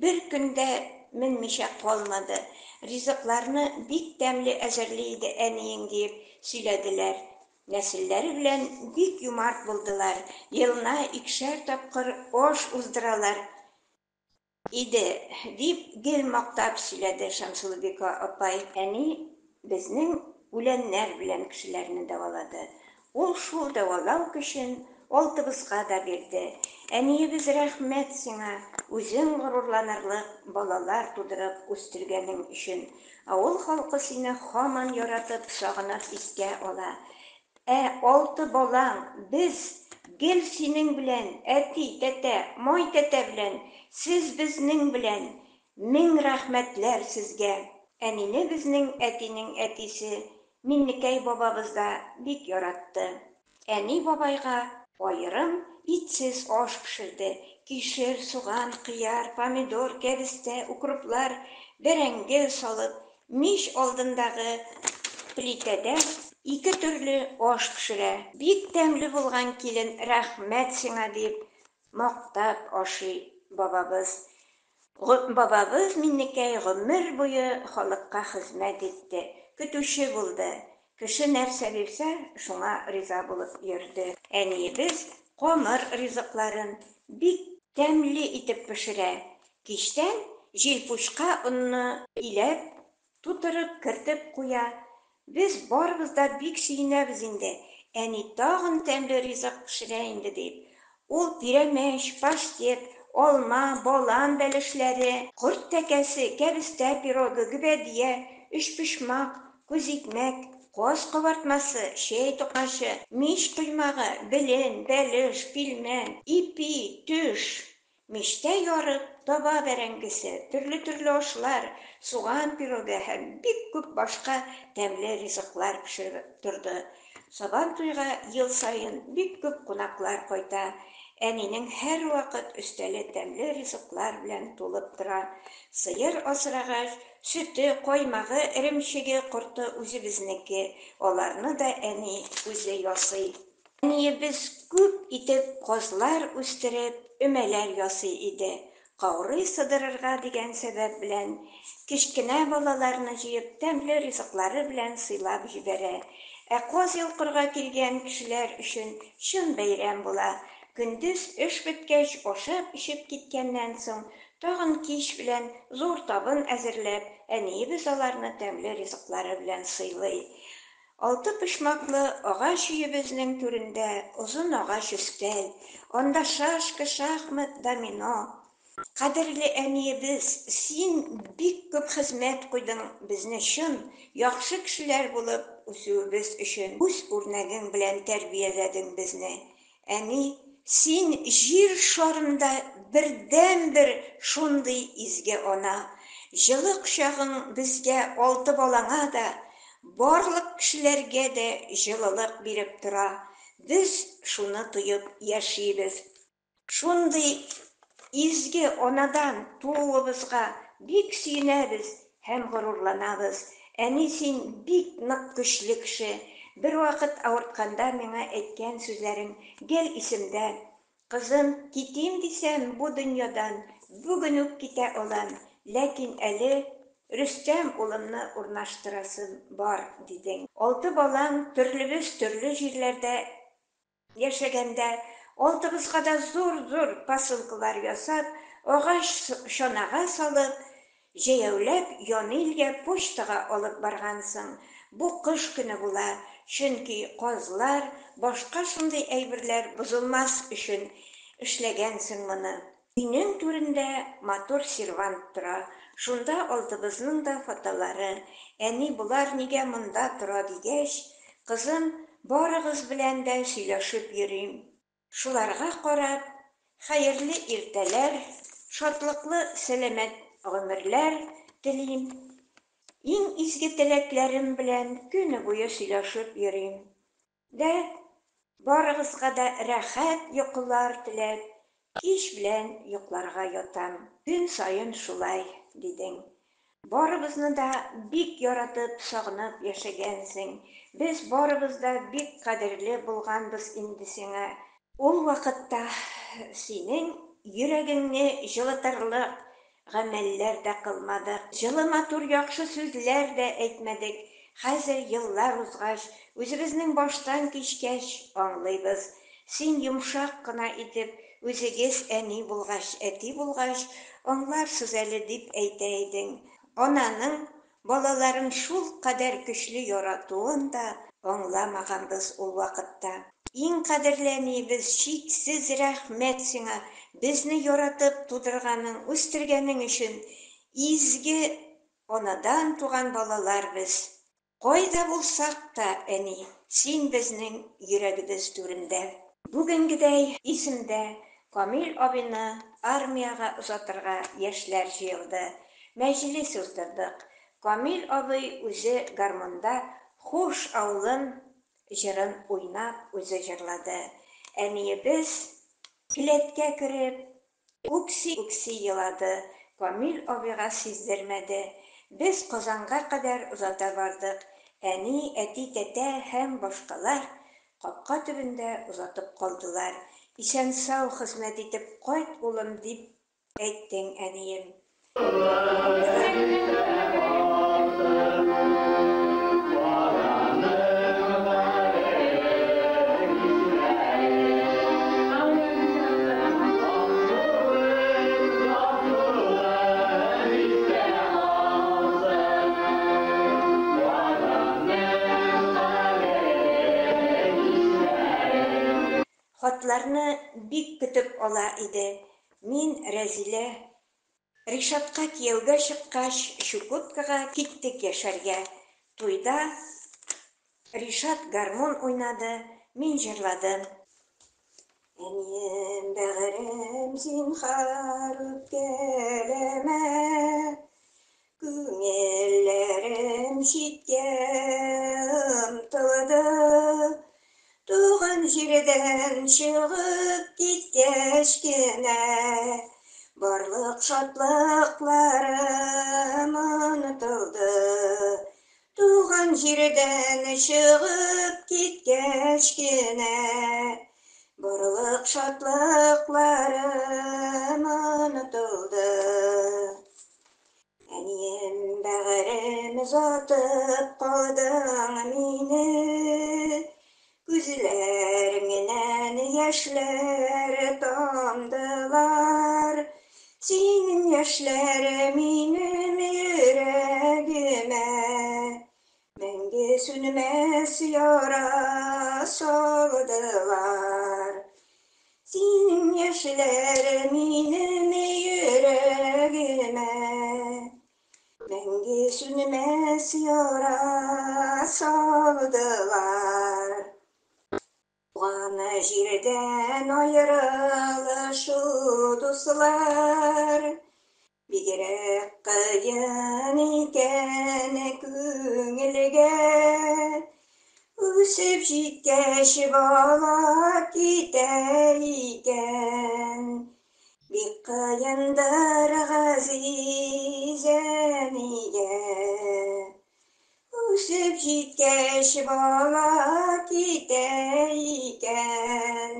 Бер көн дә менмичә калмады. Ризыкларны бик тәмле әзерли иде әниең, диеп сөйләделәр. Нәселләре белән бик юмарт булдылар, елына икешәр тапкыр аш уздыралар. Иде, дип гел мактап сөйләде Шәмсулбикә апай. Әни безнең үләннәр белән кешеләрне дәвалады. Ул шул дәвалау көчен алтыбызга да бирде. Әниебез, рәхмәт сиңа, үзең горурланырлык балалар тудырып үстергәнең өчен. Авыл халкы сине һаман яратып, сагынып искә ала. Ә алты балаң, без, гел синең белән, әти, тәтә, Май тәтә белән, сез безнең белән. Мең рәхмәтләр сезгә. Әнине безнең әтинең әтисе, Миннекәй бабабыз да бик яратты. Әни бабайга аерым итсез аш пешерде, кишер, суган, кыяр, помидор, кәбестә, укроплар, бәрәңге салып, Мич алдындагы плитәдә ике төрле аш пешерә. Бик тәмле булган, килен, рәхмәт сиңа, дип мактап ашый бабабыз. Бабабыз Миннекәй гомер буе халыкка хезмәт итте, көтүче булды. Кеше нәрсә бирсә, шуңа риза булып йөрде. Әниебез камыр ризыкларын бик тәмле итеп пешерә. Кичтән җилпучка онны иләп, тутырып кертеп куя. Без барыбыз да бик сөенәбез инде, әни тагын тәмле ризык пешерә инде дип. Ул пирәмәч, паштет, алма, балан бәлешләре, корт тәкәсе, кәбестә пирогы, гөбәдия, өчпочмак, күзикмәк, каз кабартмасы, чәй токмачы, мич коймагы, белен, бәлеш, пилмән, ипи, төш, Мичтә ярык таба бәрәңгесе, төрле-төрле ашлар, суган пирогы һәм бик күп башка тәмле ризыклар пешереп торды. Сабан туйга ел саен бик күп кунаклар кайта. Әнинең һәрвакыт өстәле тәмле ризыклар белән тулып тора. Сыер асрагач, сөте, каймагы, эремчеге, корты үзебезнеке, аларны да әни үзе ясый. Әниебез күп итеп казлар үстереп, өмәләр ясый иде. Каурый сыдырырга дигән сәбәп белән, кечкенә балаларны җыеп, тәмле ризыклары белән сыйлап җибәрә. Ә каз йолкырга килгән кешеләр өчен чын бәйрәм була. Көндез эш беткәч, ашап-эчеп киткәннән соң, тагын кич белән зур табын әзерләп, әниебез аларны тәмле ризыклары белән сыйлый. Алты почмаклы агач өебезнең түрендә озын агач өстәл, анда шашка, шахмат, домино. Кадерле әниебез, син бик күп хезмәт куйдың безне чын, яхшы кешеләр булып үсүебез өчен. Үз үрнәгең белән тәрбияләдең безне. Әни. син җир шарында бердәнбер шундый изге ана. Җылы кочагың безгә, алты балаңа да, барлык кешеләргә дә җылылык биреп тора. Без шуны тоеп яшибез. Шундый изге анадан тууыбызга бик сөенәбез һәм горурланабыз. Әни, син бик нык көчле кеше. Бервакыт авыртканда миңа әйткән сүзләрең гел исемдә. Кызым, китим дисәм, бу дөньядан бүген үк китә алам, ләкин әле Рөстәм улымны урнаштырасым бар, дидең. Алты балаң төрлебез төрле җирләрдә Яшәгәндә алтыбызга да зур-зур посылкалар ясап, агач чанага салып, җәяүләп Янилгә почтага алып баргансың. Бу кыш көне була, чөнки казлар, башка шундый әйберләр бозылмас өчен эшләгәнсең моны. Өйнең түрендә матур сервант тора, шунда алтыбызның да фотолары. Әни, болар нигә монда тора дигәч, кызым, барыгыз белән дә сөйләшеп йөрим. Шуларга карап, хәерле иртәләр, шатлыклы сәламәт гомерләр телим. Иң изге теләкләрем белән көне буе сөйләшеп йөрим. Дә, барыгызга да рәхәт йокылар теләп, кич белән йокларга ятам. Көн саен шулай, дидең. Барыбызны да бик яратып, сагынып яшәгәнсең. Без барыбыз да бик кадерле булганбыз инде сиңа. Ул вакытта синең йөрәгеңне җылытырлык Гамәлләр дә кылмадык, җылы матур яхшы сүзләр дә әйтмәдек. Хәзер, еллар узгач, үзебезнең баштан кичкәч, аңлыйбыз. Син йомшак кына итеп, үзегез әни булгач, әти булгач, аңларсыз әле, дип әйтә идең. Ананың Балаларын шулкадәр көчле яратуын да аңламаганбыз ул вакытта. Иң кадерле әниебез, чиксез рәхмәт сиңа, безне яратып тудырганың, үстергәнең өчен. Изге анадан туган балалар без. Кайда булсак та, әни, син безнең йөрәгебез түрендә. Бүгенгедәй исемдә, Камил абыйны армиягә озатырга яшьләр җыелды. Мәҗлес уздырдык. Камил абый үзе гармунда Хуш, авылым җырын уйнап үзе җырлады. Әниебез келәткә кереп, үкси-үкси елады, Камил абыйга сиздермәде. Без Казанга кадәр озата бардык. Әни, әти, тәтә һәм башкалар капка төбендә озатып калдылар. Исән-сау хезмәт итеп кайт, улым, дип әйттең, әнием. Хатларны бик көтеп ала иде. Мин, Рәзилә, Ришатка кияүгә чыккач, Чукоткага киттек яшәргә. Туйда Ришат гармун уйнады, мин җырладым. Әнием, бәгырем, зинһар, үпкәләмә, Күңелләрем читкә омтылды. Туган җирдән чыгып киткәч кенә, Барлык шатлыкларым онытылды. Туган җирдән чыгып киткәч кенә, Барлык шатлыкларым онытылды. Әнием, бәгырем, озатып калдың мине, Күзләреңнән яшьләр тамдылар. Синең яшьләр минем йөрәгемә Мәңге сүнмәс яра салдылар. Синең яшьләр минем йөрәгемә Мәңге сүнмәс яра салдылар. Туган җирдән аерылышу, дуслар, Бигрәк кыен икән күңелгә. Үсеп җиткәч бала китә икән, Бик кыендыр газиз әнигә. Үсеп җиткәч бала китә икән,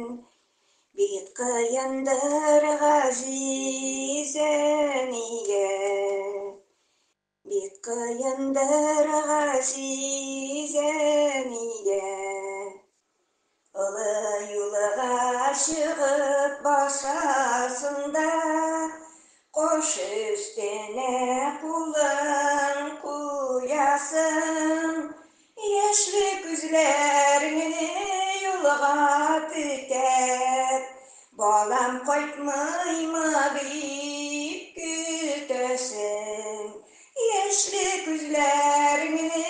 Бик кыендыр газиз әнигә. Бик кыендыр газиз әнигә. Олы юлга чыгып басасың да, Каш өстенә кулың куясың, Яшьле күзләреңне юлга текәп, Балам кайтмыймы дип көтәсең. Яшьле күзләреңне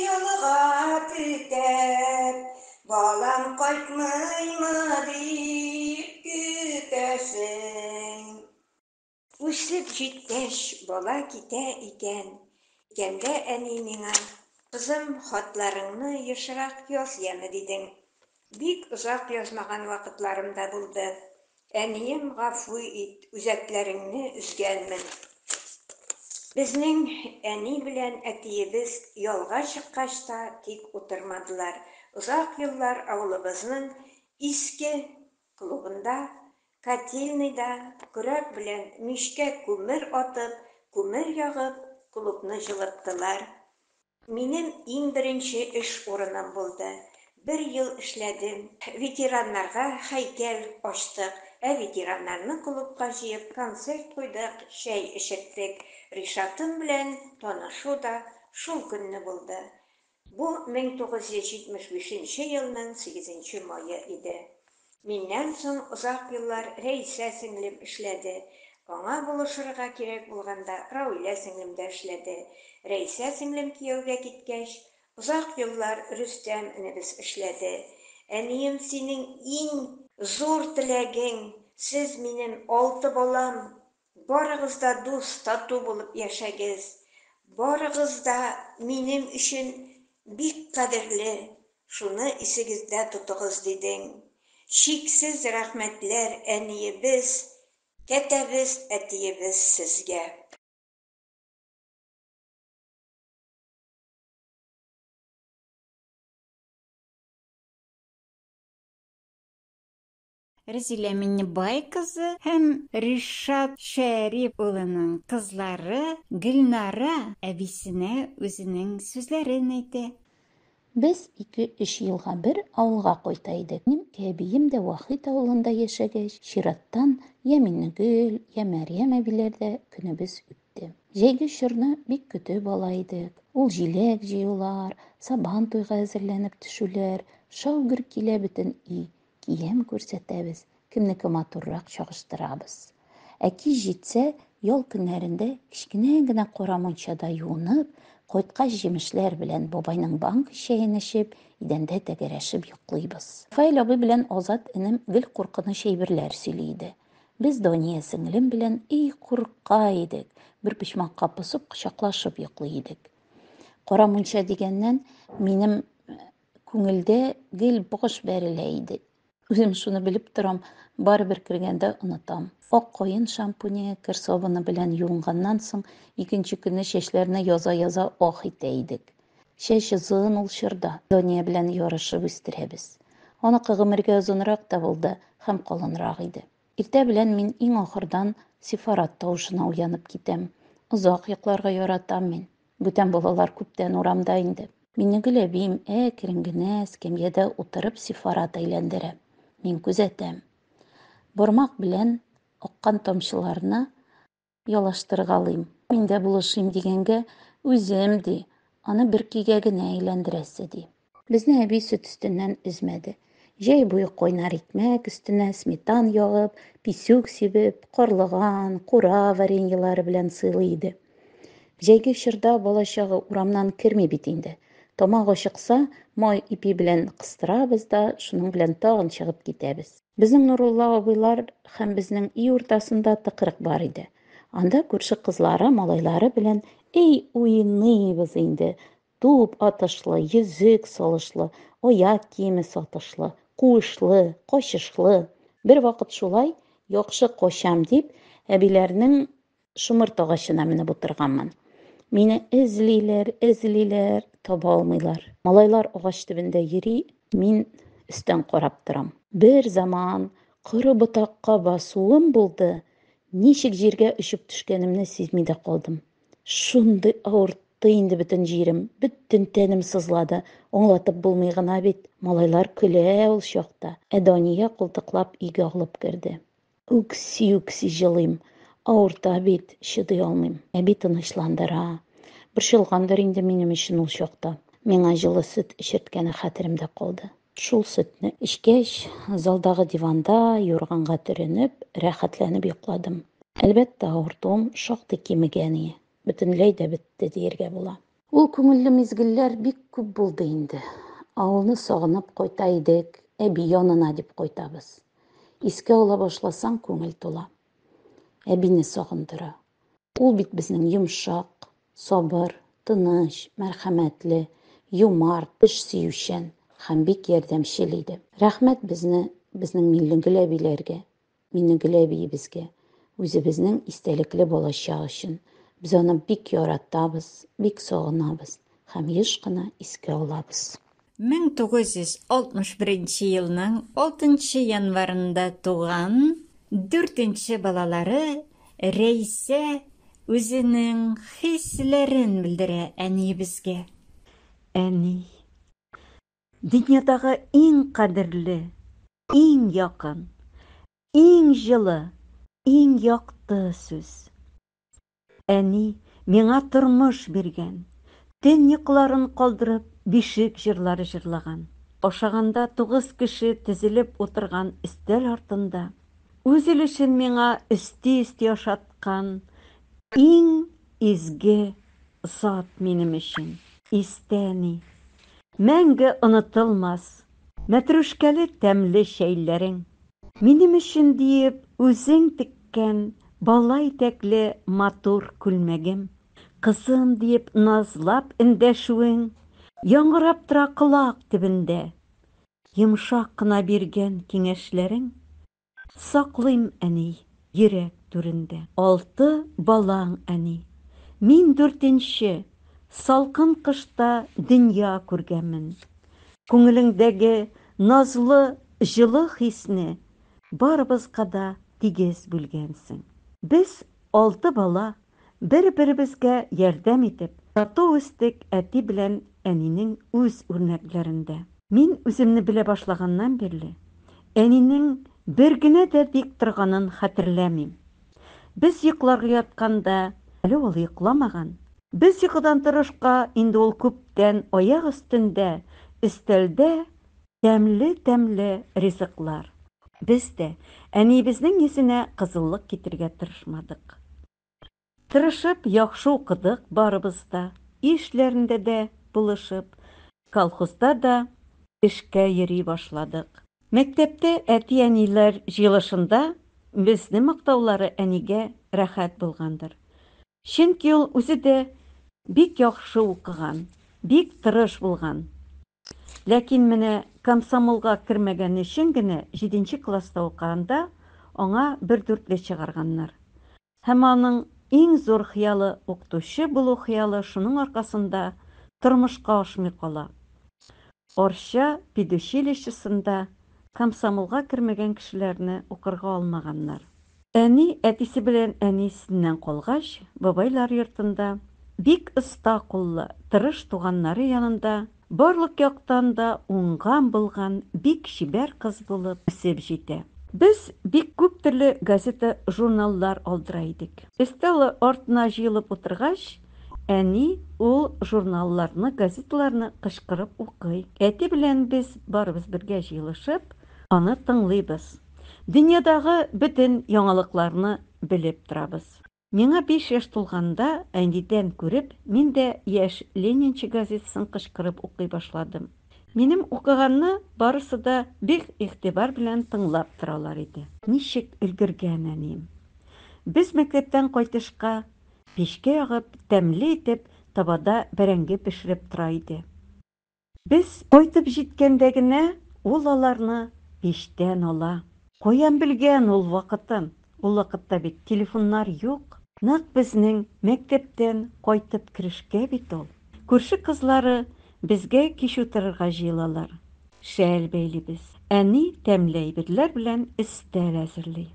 юлга текәп, Балам кайтмыймы дип көтәсең. Үсеп җиткәч, бала китә икән. Киткәндә әни миңа, Кызым, хатларыңны ешрак яз яме, дидең. Бик озак язмаган вакытларым да булды. Әнием, гафу ит, үзәкләреңне өзгәнмен. Безнең әни белән әтиебез ялга чыккач та тик утырмадылар. Озак еллар авылыбызның иске клубында, котельныйда көрәк белән мичкә күмер атып, күмер ягып, клубны җылыттылар. Минем иң беренче эш урыным булды. Бер ел эшләдем. Ветераннарга һәйкәл ачтык, ә ветераннарны клубка җыеп концерт куйдык, чәй эчерттек. Ришатым белән танышу да шул көнне булды. Бу 1975 нче елның сигезенче мае иде. Миннән соң озак еллар Рәисә сеңлем эшләде. Аңа булышырга кирәк булганда Рауилә сеңлем дә эшләде. Рәисә сеңлем кияүгә киткәч, озак еллар Рөстәм энебез эшләде. Әнием, синең иң зур теләгең, сез минем алты балам, Барыгыз да дус, тату булып яшәгез. Барыгыз да минем өчен бик кадерле, шуны исегездә тотыгыз, дидең. Чиксез рәхмәтләр, әниебез, тәтәбез, әтиебез сезгә. Рәзилә Миннебай кызы һәм Ришат Шәрип улының кызлары Гөлнара әбисенә үзенең сүзләрен әйтә. Без ике-өч елга бер авылга кайта идек. Минем әбием дә Вахит авылында яшәгәч, чираттан я Миннегөл, я Мәрьям әбиләрдә көнебез үтте. Җәйге чорны бик көтеп ала идек. Ул җиләк җыюлар, Сабан туйга әзерләнеп төшүләр, шау-гөр килә бөтен өй. Кием күрсәтәбез, кемнеке матуррак чагыштырабыз. Ә кич җитсә, ял көннәрендә кечкенә генә кара мунчада юынып, кайткач җимешләр белән бабайның банка чәен эчеп, идәндә тәгәрәшеп йоклыйбыз. Рафаэль абый белән Азат энем гел куркыныч әйберләр сөйли иде. Без Дания сеңлем белән и курка идек, бер почмакка посып кочаклашып йоклый идек. Кара мунча дигәннән, минем Күңелдә гел баш бәрелә иде. Үзем шуны белеп торам, барыбер кергәндә онытам. Ак каен шампуне, кер сабыны белән юынганнан соң, икенче көнне чәчләрне яза-яза ах итә идек. Чәч озын ул чорда, Дания белән ярышып үстерәбез. Аныкы гомергә озынрак та булды һәм калынрак иде. Иртә белән мин иң ахырдан сефарат тавышына уянып китәм. Озак йокларга яратам мин. Бүтән балалар күптән урамда инде. Миннегөл әбием әкрен генә эскәмиядә утырып сефарат әйләндерә. Мин күзәтәм. Бармак белән аккан тамчыларны ялаштыргалыйм. Мин дә булышыйм дигәнгә, үзем, ди, аны бер көйгә генә әйләндерәсе, ди. Безне әби сөт өстеннән өзмәде. Җәй буе кайнар икмәк өстенә сметан ягып, писүк сибеп, карлыган, кура вареньелары белән сыйлый иде. Җәйге чорда бала-чага урамнан керми бит инде. Тамак ачыкса, май ипи белән кыстырабыз да, шуның белән тагын чыгып китәбез. Безнең Нурулла абыйлар һәм безнең өй уртасында тыкрык бар иде. Анда күрше кызлары, малайлары белән эй уйныйбыз инде. Туп атышлы, йөзек салышлы, аяк киеме сатышлы, куышлы, качышлы. Бервакыт шулай, яхшы качам дип, әбиләрнең Шомырт агачына менеп утырганмын. Мине эзлиләр, эзлиләр, таба алмыйлар. Малайлар агач төбендә йөри, мин өстән карап торам. Бер заман коры ботакка басуым булды, ничек җиргә очып төшкәнемне сизми дә калдым. Шундый авыртты инде бөтен җирем, бөтен тәнем сызлады. Аңлатып булмый гына бит. Малайлар көлә ул чакта. Ә Дания култыклап өйгә алып керде. Үкси-үкси җылыйм. Авырта бит, чыдый алмыйм. Әби тынычландыра. Борчылгандыр инде минем өчен ул чакта. Миңа җылы сөт эчерткәне хәтеремдә калды. Шул сөтне эчкәч, залдагы диванда юрганга төренеп, рәхәтләнеп йокладым. Әлбәттә, авыртуым шактый кимегән ие. Бөтенләй дә бетте дияргә була. Ул күңелле мизгелләр бик күп булды инде. Авылны сагынып кайта идек, әби янына дип кайтабыз. Искә ала башласаң, күңел тула. Әбине сагындыра. Ул бит безнең йомшак, сабыр, тыныч, мәрхәмәтле, юмарт, эш сөючән һәм бик ярдәмчел иде. Рәхмәт безне, безнең Миңлегөл әбиләргә, Миңнегөл әбиебезгә, үзебезнең истәлекле балачак өчен. Без аны бик яратабыз, бик сагынабыз һәм еш кына искә алабыз. 1961 елның алтынчы январында туган дүртенче балалары Рәйсә үзенең хисләрен белдерә әниебезгә. Әни, дөньядагы иң кадерле, иң якын, иң җылы, иң якты сүз. Әни миңа тормыш биргән, төн йокыларын калдырып, бишек җырлары җырлаган. Ашаганда тугыз кеше тезелеп утырган өстәл артында үз өлешен миңа өсти-өсти ашаткан иң изге зат минем өчен. Истә, әни, мәңге онытылмас Мәтрүшкәле тәмле чәйләрең. Минем өчен диеп үзең теккән бала итәкле матур күлмәгем. Кызым диеп назлап эндәшүең яңгырап тора колак төбендә. Йомшак кына биргән киңәшләрең Саклыйм, әни, йөрәк түрендә. Алты балаң, әни. Мин дүртенче, салкын кышта дөнья күргәнмен. Күңелеңдәге назлы җылы хисне барыбызга да тигез бүлгәнсең. Без, алты бала, Бер-беребезгә ярдәм итеп, тату үстек әти белән әнинең үз үрнәкләрендә. Мин үземне белә башлаганнан бирле, әнинең бер генә дә тик торганын хәтерләмим. Без йокларга ятканда, әле ул йокламаган. Без йокыдан торышка, инде ул күптән аяк өстендә, өстәлдә тәмле-тәмле ризыклар. Без дә әниебезнең йөзенә кызыллык китерергә тырышмадык. Тырышып яхшы укыдык барыбыз да, өй эшләрендә дә булышып, колхозда да эшкә йөри башладык. Мәктәптә әти-әниләр җыелышында безне мактаулары әнигә рәхәт булгандыр. Чөнки ул үзе дә бик яхшы укыган, бик тырыш булган. Ләкин менә комсомолга кермәгәне өчен генә җиденче класста укыганда аңа бер дүртле чыгарганнар. Һәм аның иң зур хыялы, укытучы булу хыялы шуның аркасында тормышка ашмый кала. Арча педучилищесында комсомолга кермәгән кешеләрне укырга алмаганнар. Әни әтисе белән әнисеннән калгач, бабайлар йортында, бик оста куллы, тырыш туганнары янында, барлык яктан да уңган-булган бик чибәр кыз булып үсеп җитә. Без бик күп төрле газета-журналлар алдыра идек. Өстәл артына җыелып утыргач, әни ул журналларны, газеталарны кычкырып укый. Әти белән без барыбыз бергә җыелышып, аны тыңлыйбыз. Дөньядагы бөтен яңалыкларны белеп торабыз. Миңа биш яшь тулганда, әнидән күреп, мин дә "Яшь ленинчы" газетасын кычкырып укый башладым. Минем укыганны барысы да бик игътибар белән тыңлап торалар иде. Ничек өлгергән әнием! Без мәктәптән кайтышка, пичкә ягып, тәмле итеп табада бәрәңге пешереп тора иде. Без кайтып җиткәндә генә ул аларны пичтән ала. Каян белгән ул вакытын? Ул вакытта бит телефоннар юк. Нәкъ безнең мәктәптән кайтып керешкә бит ул. Күрше кызлары безгә кич утырырга җыелалар. Шәл бәйлибез. Әни тәмле әйберләр белән өстәл әзерли.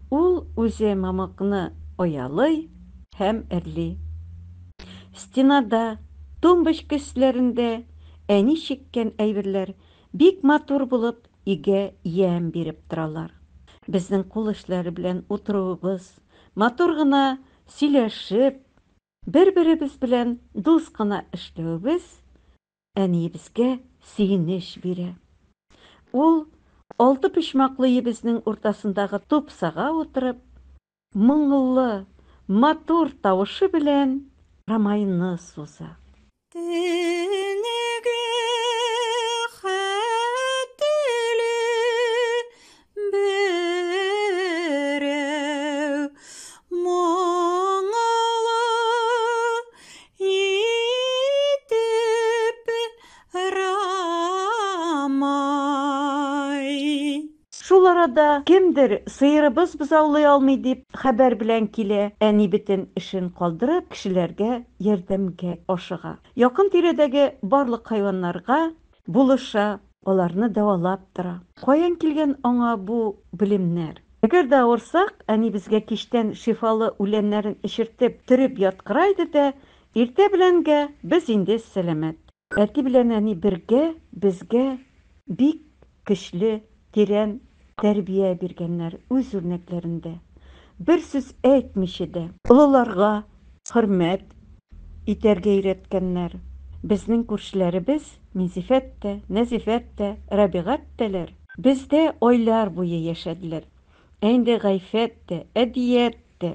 Ул үзе мамыкны оялый һәм эрли. Стенада, тумбочка өсләрендә әни чиккән әйберләр бик матур булып өйгә ямь биреп торалар. Безнең кул эшләре белән утыруыбыз, матур гына сөйләшеп, бер-беребез белән дус кына эшләвебез әниебезгә сөенеч бирә. Ул, алтыпочмаклы өебезнең уртасындагы тупсага утырып, моңлы, матур тавышы белән Рамайны суза. Төнге хәтле берәү моңлы Итеп Рамай. Шул арада кемдер, сыерыбыз бозаулый алмый дип, хәбәр белән килә. Әни бөтен эшен калдырып, кешеләргә ярдәмгә ашыга. Якын-тирәдәге барлык хайваннарга булыша, аларны дәвалап тора. Каян килгән аңа бу белемнәр? Әгәр дә авырсак, әни безгә кичтән шифалы үләннәрен эчертеп, төреп яткыра иде дә, иртә беләнгә без инде сәламәт. Әти белән әни бергә безгә бик көчле, тирән тәрбия биргәннәр үз үрнәкләрендә. Бер сүз әйтмичә дә, олыларга хөрмәт итәргә өйрәткәннәр. Безнең күршеләребез Минзифәт тә, Нәзифәт тә, Рәбигать тәләр бездә айлар буе яшәделәр. Ә инде Гайфәт тә, Әдият тә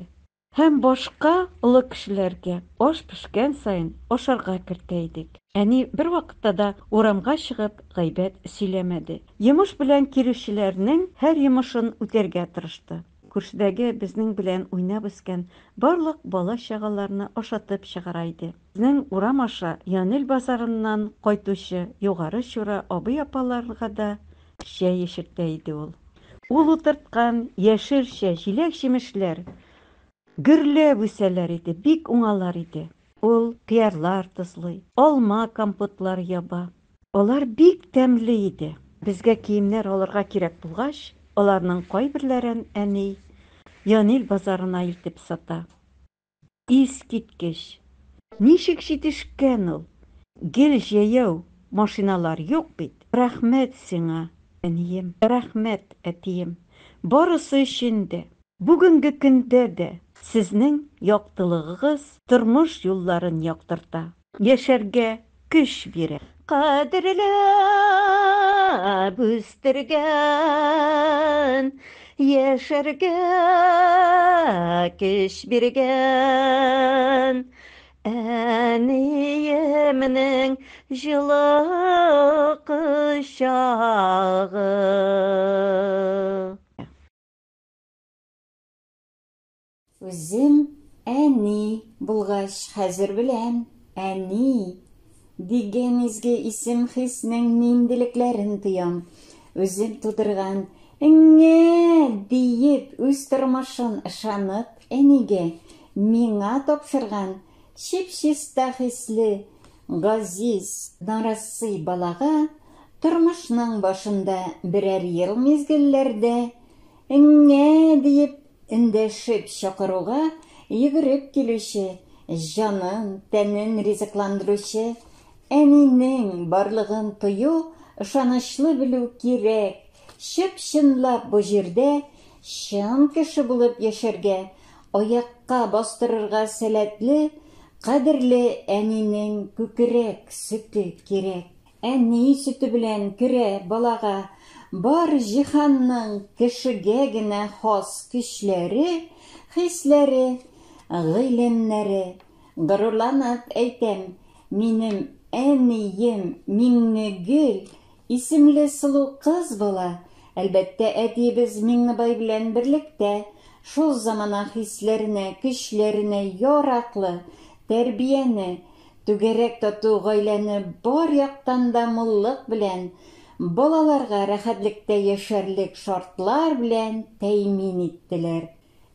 һәм башка олы кешеләргә аш пешкән саен ашарга кертә идек. Әни бервакытта да урамга чыгып гайбәт сөйләмәде. Йомыш белән килүчеләрнең һәр йомышын үтәргә тырышты. Күршедәге безнең белән уйнап үскән барлык бала-чагаларны ашатып чыгара иде. Безнең урам аша Янил базарыннан кайтучы Югары Чура абый-апаларга да чәй эчертә иде ул. Ул утырткан яшелчә, җиләк-җимешләр гөрләп үсәләр иде, бик уңалар иде. Ул кыярлар тозлый, алма компотлар яба. Алар бик тәмле иде. Безгә киемнәр алырга кирәк булгач, аларның кайберләрен әни Янил базарына илтеп сата. Искиткеч! Ничек җитешкән ул? Гел җәяү, машиналар юк бит. Рәхмәт сиңа, әнием, рәхмәт, әтием. Барысы өчен дә. Бүгенге көндә дә сезнең яктылыгыгыз тормыш юлларын яктырта, яшәргә көч бирә. Кадерләп үстергән, яшәргә көч биргән әниемнең җылы кочагы. Үзем әни булгач, хәзер беләм, әни дигән изге исем-хиснең ниндилекләрен тоям. Үзем тудырган Эңңә! диеп, үз тормышын ышанып әнигә, миңа тапшырган чип-чиста хисле, газиз, нарасый балага тормышның башында берәр ел мизгелләрдә Эңңә! диеп Эндәшеп чакыруга йөгереп килүче, җанын, тәнен ризыкландыручы әнинең барлыгын тою, ышанычлы белү кирәк. Чып-чынлап бу җирдә чын кеше булып яшәргә, аякка бастырырга сәләтле, кадерле әнинең күкрәк сөте кирәк. Әни сөте белән керә балага бар җиһанның кешегә генә хас көчләре, хисләре, гыйлемнәре. Горурланып әйтәм, минем әнием Миңнегөл исемле сылу кыз бала, әлбәттә, әтиебез Миңнебай белән берлектә, шул замана хисләренә, көчләренә яраклы тәрбияне, түгәрәк тату гаиләне бар яктан да муллык белән, балаларга рәхәтлектә яшәрлек шартлар белән тәэмин иттеләр.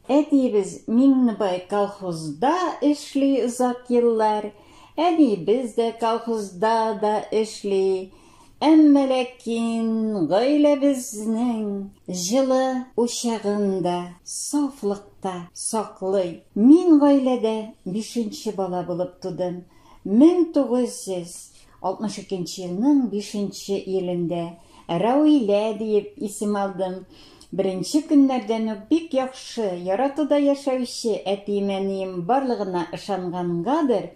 Әтиебез Миңнебай колхозда эшли озак еллар, әниебез дә колхозда да эшли. Әмма ләкин гаиләбезнең җылы учагын да сафлыкта саклый. Мин гаиләдә бишенче бала булып тудым. 1962 нче елның бишенче июлендә Рәүилә диеп исем алдым. Беренче көннәрдән үк бик яхшы, яратуда яшәүче әтием-әнием барлыгына ышангангадыр,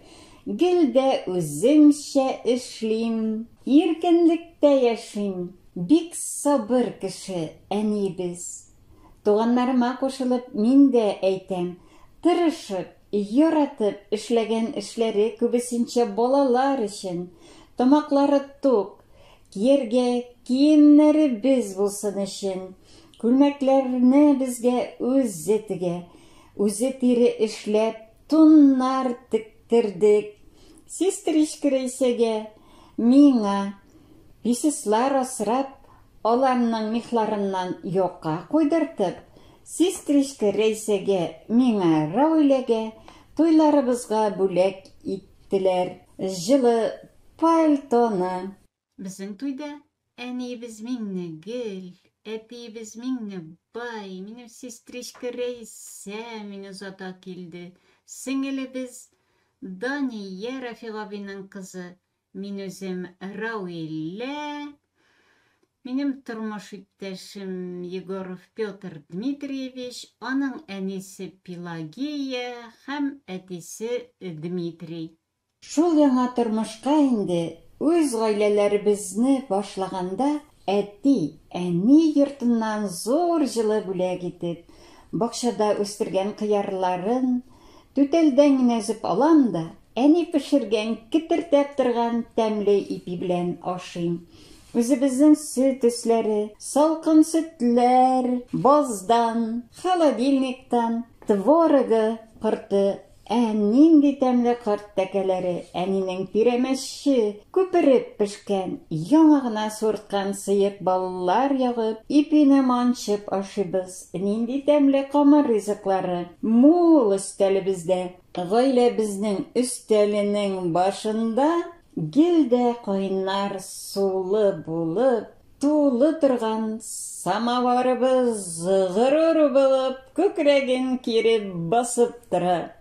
гел дә үземчә эшлим, иркенлектә яшим. Бик сабыр кеше әниебез. Туганнарыма кушылып мин дә әйтәм, тырышып, яратып эшләгән эшләре күбесенчә балалар өчен, тамаклары тук, Кияргә киемнәребез булсын өчен, күлмәкләрне безгә үзе тегә. Үзе тире эшләп, туннар тектердек. Сестричка Рәйсәгә, миңа писеслар асрап, аларның мехларыннан яка куйдыртып, сестричка Рәйсәгә, миңа Рауләгә туйларыбызга бүләк иттеләр. Җылы Пальтоны. Безнең туйда әниебез Миңнегөл, әтиебез Миңнебай, минем сестричка Рәйсә мине озата килде. Сеңелебез Дания Рафик абыйның кызы, мин үзем Рауилә, минем тормыш иптәшем Егоров Петр Дмитриевич, аның әнисе Пелагея һәм әтисе Дмитрий. Шул яңа тормышка инде үз гаиләләребезне башлаганда әти, әни йортыннан зур җылы бүләк итеп, бакчада үстергән кыярларын түтәлдән генә өзеп алам да, әни пешергән кетердәп торган тәмле ипи белән ашыйм. Үзебезнең сөт өсләре, салкын сөтләр, баздан, холодильниктан, творогы корты Ә нинди тәмле корт тәкәләре, әнинең пирәмәче, күпереп пешкән, яңа гына суырткан сыек баллар ягып, ипине манчып ашыйбыз, нинди тәмле камыр ризыклары мул өстәлебездә. Гаиләбезнең өстәленең башында гел дә кайнар сулы булып, тулы торган самоварыбыз горур булып күкрәген киереп басып тора.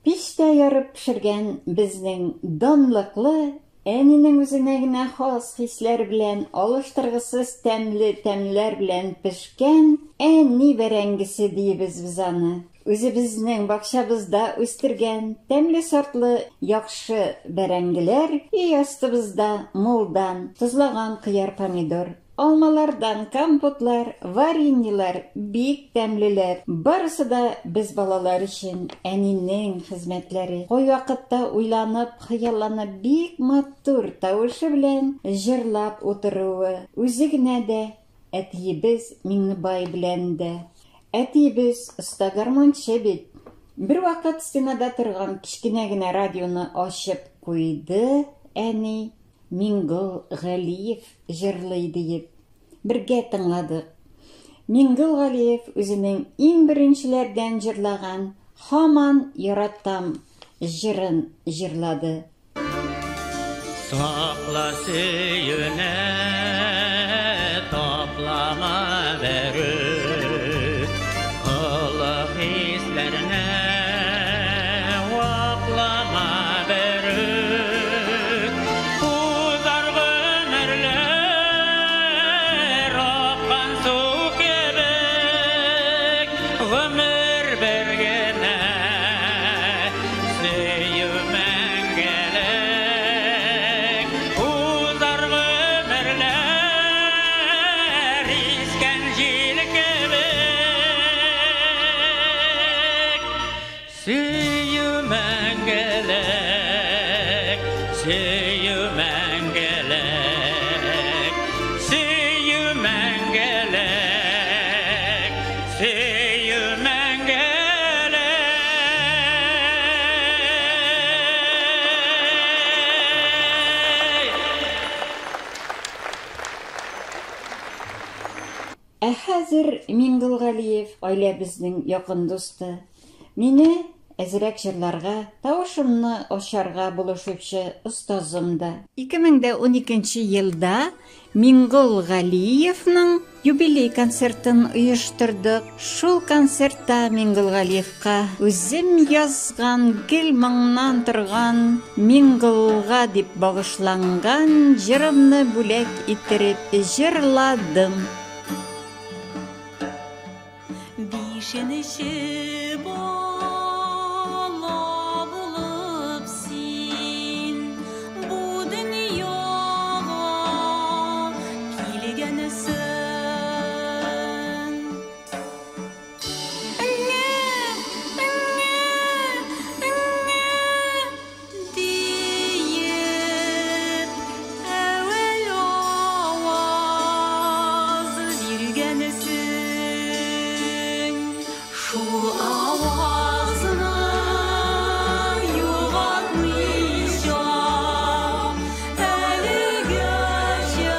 Пичтә ярып пешергән безнең данлыклы әнинең үзенә генә хас хисләр белән алыштыргысыз тәмле тәмнәр белән пешкән әни бәрәңгесе диебез без аны. Үзебезнең бакчабызда үстергән тәмле сортлы яхшы бәрәңгеләр, өй астыбызда мулдан тозлаган кыяр-помидор, алмалардан компотлар, вареньелар бик тәмлеләр. Барысы да без балалар өчен әнинең хезмәтләре. Кайвакытта уйланып, хыялланып бик матур тавышы белән җырлап утыруы, үзе генә дә Әтиебез Миңнебай белән дә. Әтиебез оста гармунчы бит. Бервакыт стенада торган кечкенә генә радионы ачып куйды әни, Миңгол Галиев җырлый диеп. Бергә тыңладык. Миңгол Галиев үзенең иң беренчеләрдән җырлаган Һаман яратам җырын җырлады. Сакла сөюне, таплама берүк, Олы хисләрне ваклама берүк. Узар гомерләр аккан су кебек, Гомер бер генә, сөю мәңгелек. Узар гомерләр искән җил кебек. Ә хәзер Миңгол Галиев гаиләбезнең якын дусты. Мине әзрәк җырларга, тавышымны ачарга булышучы остазым да. 2012 елда Миңгол Галиевның юбилей концертын оештырдык. Шул концертта Миңгол Галиевка үзем язган гел моңнан торган Миңголга дип багышланган җырымны бүләк иттереп җырладым. Бишенче бала булып син бу дөньяга килгәнсең. Әңгә, әңгә, әңгә диеп әүвәл аваз биргәнсең. Шул авазны югалтмыйча әлегәчә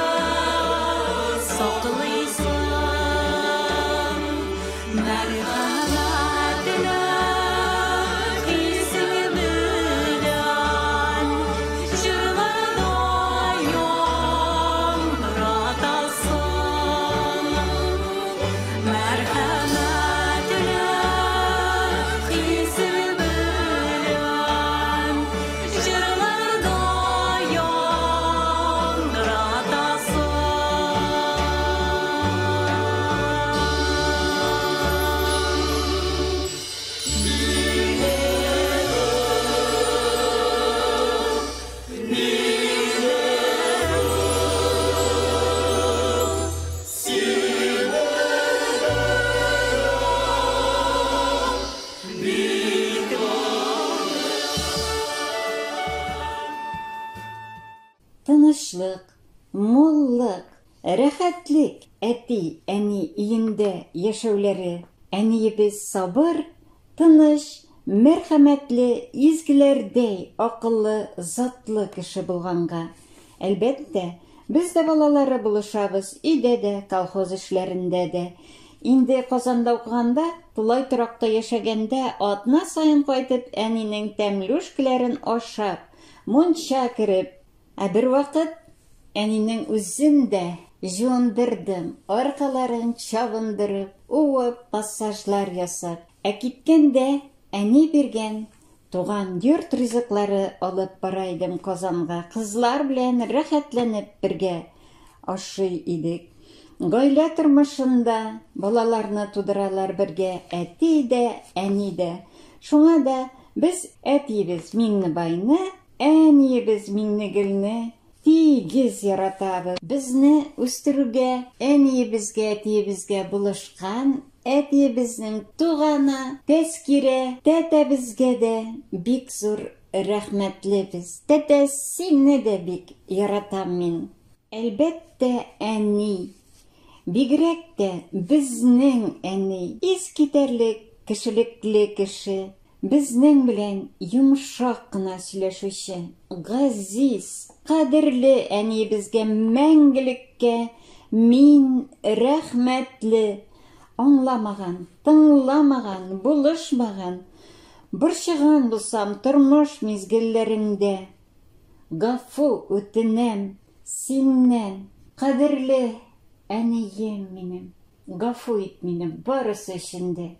саклыйсың. Мәрхәмәтле хисең белән җырларда яңгыратасың. Мәрхәмәтле хисең белән җырларда яңгыратасың. Тынычлык, муллык, рәхәтлек әти, әни өендә яшәүләре. Әниебез сабыр, тыныч, мәрхәмәтле, изгеләрдәй акыллы, затлы кеше булганга. Әлбәттә, без дә балалары булышабыз, өйдә дә, колхоз эшләрендә дә. Инде Казанда укыганда, тулай торакта яшәгәндә атна саен кайтып әнинең тәмлүшкәләрен ашап, мунча кереп, ә бервакыт әнинең үзен дә җуындырдым, аркаларын чабындырып, уып, массажлар ясап. Ә киткәндә әни биргән туган йорт ризыклары алып бара идем Казанга. Кызлар белән рәхәтләнеп бергә ашый идек. Гаилә тормышында балаларны тудыралар бергә әти дә, әни дә. Шуңа да без әтиебез Миңнебайны, әниебез Миңнегөлне тигез яратабыз. Безне үстерүгә әниебезгә, әтиебезгә булышкан әтиебезнең туганы Тәскирә тәтәбезгә дә бик зур рәхмәтлебез. Тәтә, сине дә бик яратам мин. Әлбәттә, әни. Бигрәк тә безнең әни. Искитәрлек кешелекле кеше. Безнең белән йомшак кына сөйләшүче, газиз, кадерле әниебезгә мәңгелеккә мин рәхмәтле. Аңламаган, тыңламаган, булышмаган, борчыган булсам тормыш мизгелләрендә, гафу үтенәм синнән, кадерле әнием минем. Гафу ит мине барысы өчен дә.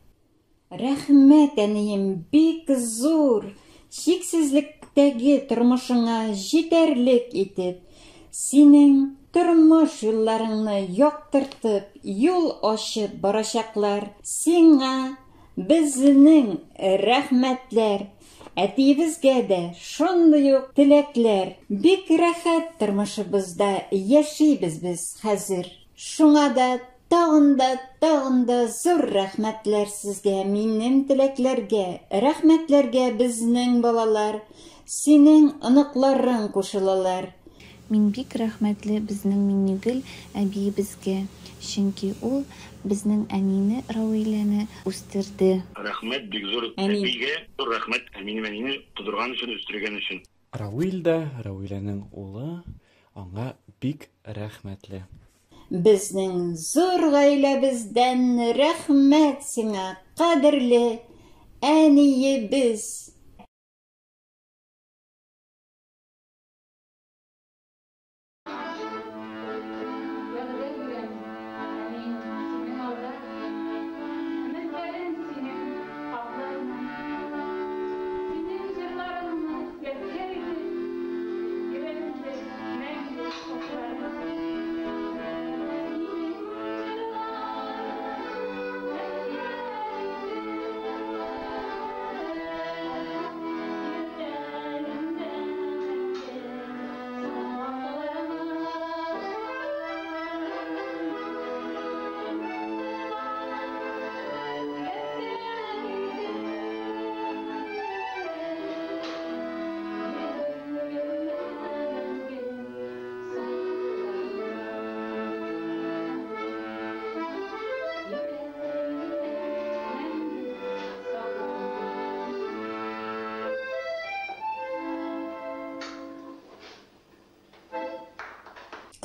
Рәхмәт, әнием, бик зур, чиксезлектәге тормышыңа җитәрлек итеп, синең тормыш юлларыңны яктыртып, юл ачып барачаклар. Сиңа безнең рәхмәтләр. Әтиебезгә дә шундый ук теләкләр. Бик рәхәт тормышыбызда яшибез без хәзер. Шуңа да тагын да, тагын да зур рәхмәтләр сезгә, минем теләкләргә, рәхмәтләргә безнең балалар, синең оныкларың кушылалар. Мин бик рәхмәтле безнең Миңнегөл әбиебезгә, чөнки ул безнең әнине Равиләне үстерде. Рәхмәт бик зур Әни. әбигә, зур рәхмәт минем әнине тудырган өчен, үстергән өчен. Равил дә, Равиләнең улы, аңа бик рәхмәтле. Безнең зур гаиләбездән рәхмәт сиңа, кадерле әниебез! Вәгъдә бирәм, әни, синең алда, Өметләрем синең аклармын. Синең җырларыңны ядкәр итеп, Йөрәгемдә мәңге саклармын. Синең җырларыңны ядкәр итеп, Йөрәгемдә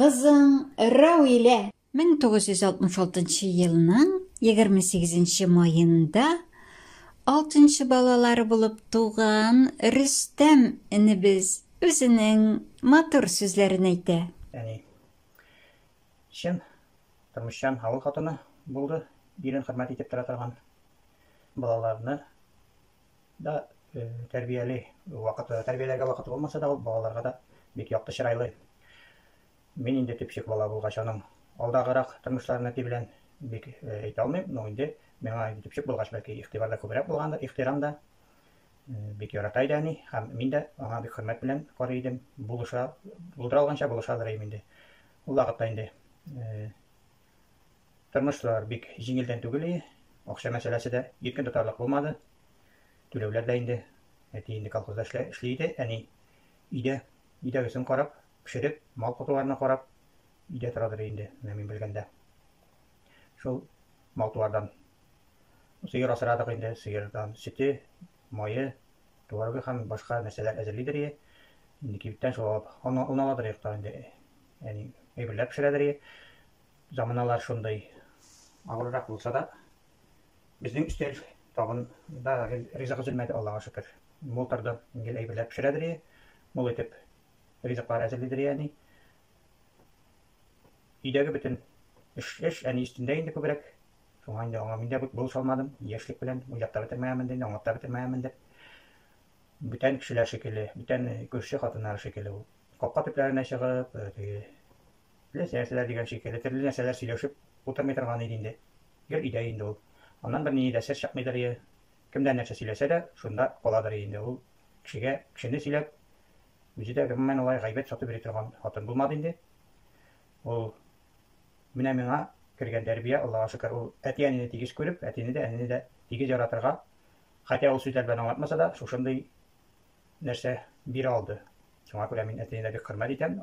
Кызың Равилә 1966 елның 28 маенда алтынчы балалары булып туган Рөстәм энебез үзенең матур сүзләрен әйтә. Әни чын тормышчан авыл хатыны булды, ирен хөрмәт итеп тора торган, балаларны да тәрбияли, вакыты, тәрбияләргә вакыты булмаса да, ул балаларга да бик якты чырайлы. Мин инде төпчек бала булгач, аның алдагырак тормышларын әти белән бик әйтә алмыйм, но инде миңа инде төпчек булгач, бәлки игътибар да күбрәк булгандыр, ихтирам да бик ярата иде әни, һәм мин дә аңа бик хөрмәт белән карый идем, булыша, булдыра алганча булышадыр идем инде. Ул вакытта инде тормышлар бик җиңелдән түгел иде, акча мәсьәләсе дә иркен тотарлык булмады. Түләүләр дә инде, әти инде колхозда эшли иде, әни өйдә, өйдәгесен карап, пешереп, мал котуларына карап, өйдә торадыр инде, менә мин белгәндә. Шул мал-туардан сыер асрадык инде, сыердан сөте, мае, творогы һәм башка нәрсәләр әзерлидер ие. Инде кибеттән шул алып, он аладыр юкта инде, әни әйберләр пешерәдер ие. Заманалар шундый авыррак булса да, безнең өстәл табын да ризык өзелмәде, Аллага шөкер. Мул торды, гел әйберләр пешерәдер ие, мул итеп ризыклар әзерлидер ие әни. Өйдәге бөтен эш, эш әни өстендә инде күбрәк. Шуңа инде аңа мин дә булыша алмадым, яшьлек белән уйлап та бетермәгәнмендер инде, аңлап та бетермәгәнмендер. Бүтән кешеләр шикелле, бүтән күрше хатыннары шикелле ул капка төпләренә чыгып, теге беләсез нәрсәләр дигән шикелле, төрле нәрсәләр сөйләшеп утырмый торган иде инде. Гел өйдә инде ул. Аннан бернинди дә сер чыкмыйдыр ие. Кемдән нәрсә сөйләсә дә, шунда каладыр инде ул. Кешегә кешене сөйләп, үзе дә гомумән алай гайбәт сатып йөри торган хатын булмады инде. Ул менә миңа кергән тәрбия, Аллага шөкер, ул әти-әнине тигез күреп, әтине дә, әнине дә тигез яратырга, хотя ул сүзләр белән аңлатмаса да, шушындый нәрсә бирә алды. Шуңа күрә мин әтине дә бик хөрмәт итәм.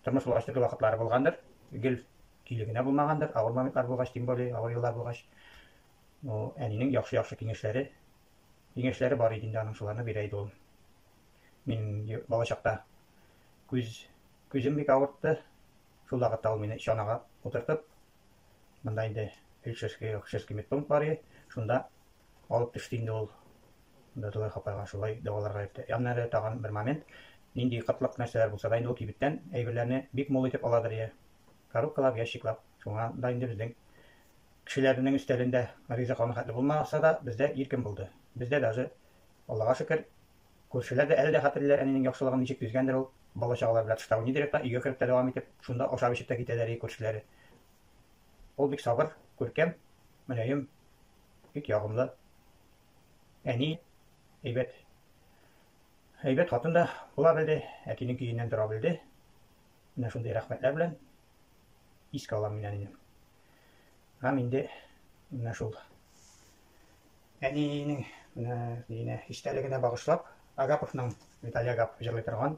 Тормыш булгач төрле вакытлары булгандыр, гел көйле генә булмагандыр, авыр моментлар булгач, тем более авыр еллар булгач. Ну, әнинең яхшы-яхшы киңәшләре, киңәшләре бар иде инде аның, шуларны бирә иде ул. Мин балачакта күз күзем бик авыртты. Шул вакытта ул мине чанага утыртып, монда инде фельдшерский, акушерский медпункт бар иде, шунда алып төште инде ул. Дадылар апайга шулай дәваларга йөртте. Аннары тагын бер момент, нинди кытлык нәрсәләр булса да инде ул кибеттән әйберләрне бик мул итеп аладыр ие. Коробкалап, ящиклап. Шуңа да инде безнең кешеләрнең өстәлендә ризык аны хәтле булмаса да, бездә иркен булды. Бездә даже, Аллага шөкер, күршеләр дә әле дә хәтерлиләр әнинең яхшылыгын, ничек түзгәндер ул, бала-чагалар белән тышта уйныйдыр да, өйгә кереп тә дәвам итеп, шунда ашап-эчеп тә китәләр ие күршеләре. Ул бик сабыр, күркәм, мөлаем, бик ягымлы әни, әйбәт. Әйбәт хатын да була белде, әтинең көеннән тора белде. Менә шундый рәхмәтләр белән искә алам мин әнине. Һәм инде менә шул әнинең менә нигенә истәлегенә багышлап Агаповның, Виталий Агапов җырлый торган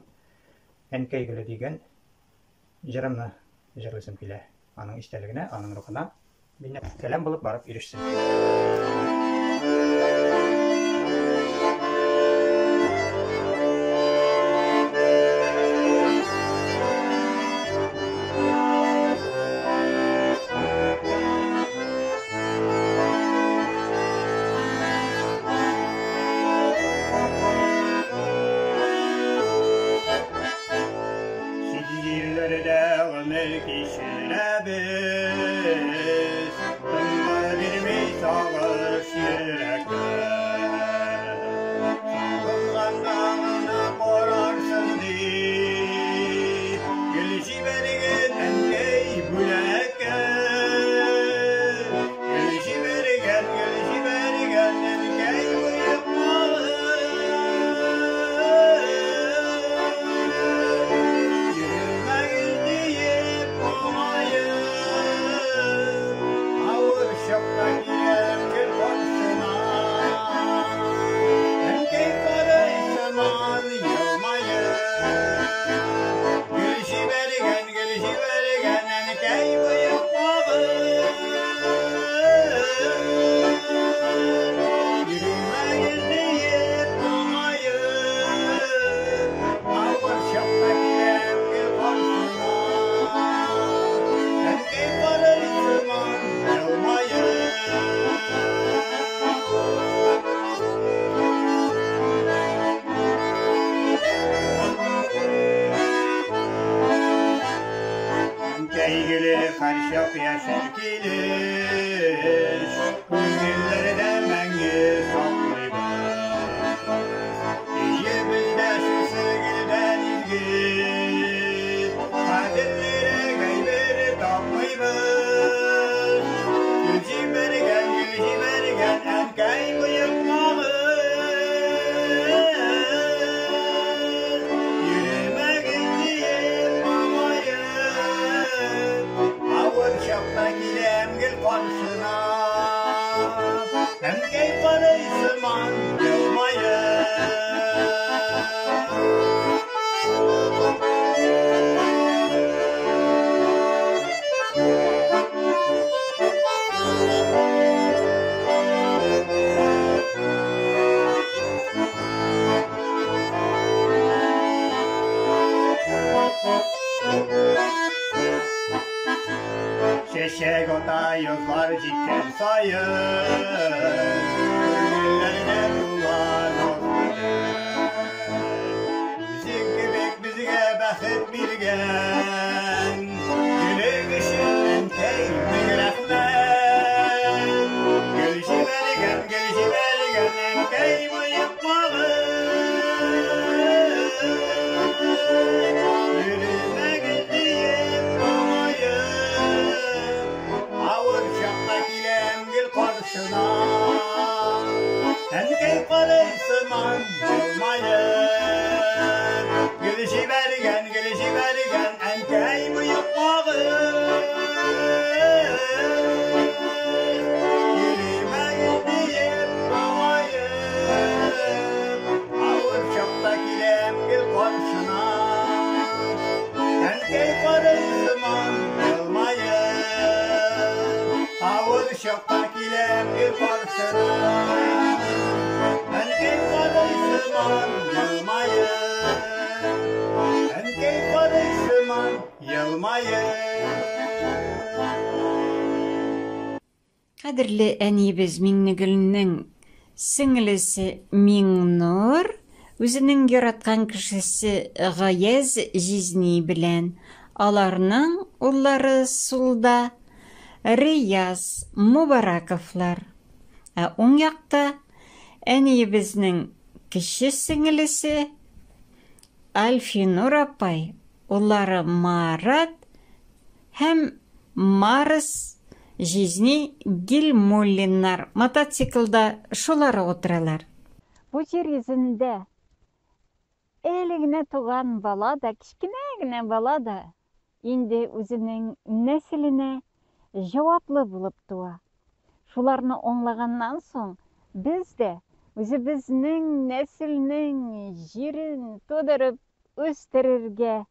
Әнкәй гөле дигән җырымны җырлыйсым килә. Аның истәлегенә, аның рухына миннән сәлам булып барып ирешсен. Гомер кичерәбез, Тынгы бирми сагыш йөрәккә. Сагынганда гына карарсың дип, Гөл җибәргән әнкәй бүләккә. Гөл җибәргән, гөл җибәргән әнкәй Йөрмәгез диеп моңаеп, Авыр чакта киләм гел каршына. Әнкәй карый сыман елмаеп, Гөл җибәргән, гөл җибәргән әнкәй боекмагыз. Йөрмәгез диеп моңаеп, Авыр чакта киләм гел каршына. Әнкәй карый сыман елмаеп. Әнкәй гөле һәрчак яшәр килеш, Күңелләрдә мәңге саклыйбыз. Өебездә шушы гөлдән изге, Кадерлерәк әйбер тапмыйбыз. Гөл җибәргән, гөл җибәргән әнкәй боекмагыз. Йөрмәгез диеп моңаеп, Авыр чакта киләм гел каршына. Әнкәй карый сыман елмаеп. Чәчәк ата язлар җиткән саен, Күңелләрдә тула назлы. Үзең кебек безгә бәхет биргән, Гөлең өчен әнкәй мең рәхмәт. Гөл җибәргән, гөл җибәргән әнкәй боекмагыз. Йөрмәгез диеп моңаеп, Авыр чакта киләм гел каршына. Әнкәй карый сыман елмаеп, Гөл җибәргән, гөл җибәргән әнкәй боекмагыз. Йөрмәгез диеп моңаеп, Авыр чакта киләм гел каршына. Әнкәй карый сыман елмаеп, Авыр чакта киләм гел каршына. Әнкәй карый сыман елмаеп, Әнкәй карый сыман елмаеп. Кадерле әниебез Миңнегөлнең сеңлесе Миңнур үзенең яраткан кешесе Гаяз җизни белән, аларның уллары сулда Рияз Мубараковлар, ә уң якта әниебезнең кече сеңлесе Альфинур апай, уллары Марат һәм Марс җизни Гилмуллиннар мотоциклда шулар утыралар. Бу җир йөзендә әле генә туган бала да, кечкенә генә бала да инде үзенең нәселенә җаваплы булып туа. Шуларны аңлаганнан соң, без дә үзебезнең нәселнең җирен тудырып үстерергә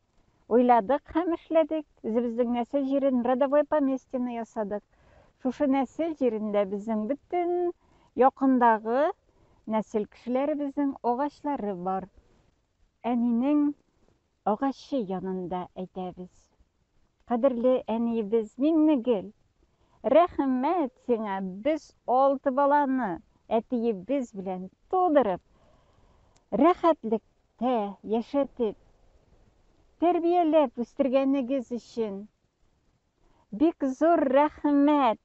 уйладык һәм эшләдек. Үзебезнең нәсел җирен, родовой поместьены ясадык. Шушы нәсел җирендә безнең бөтен якындагы нәсел кешеләребезнең агачлары бар. Әнинең агачы янында әйтәбез. Кадерле әниебез Миңнегөл, рәхмәт сиңа, без алты баланы әтиебез белән тудырып, рәхәтлектә яшәтеп, тәрбияләп үстергәнегез өчен. Бик зур рәхмәт!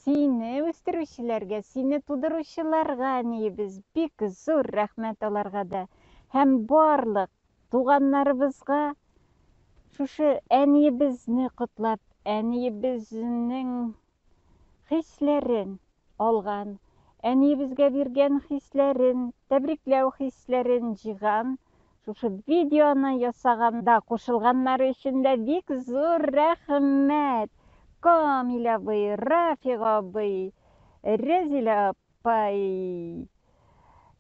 Сине үстерүчеләргә, сине тудыручыларга, әниебез, бик зур рәхмәт аларга да. Һәм барлык туганнарыбызга шушы әниебезне котлап, әниебезнең хисләрен алган, әниебезгә биргән хисләрен, тәбрикләү хисләрен җыйган, шушы видеоны ясаганда кушылганнары өчен дә бик зур рәхмәт! Камил абый, Рафик абый, Рәзилә апай,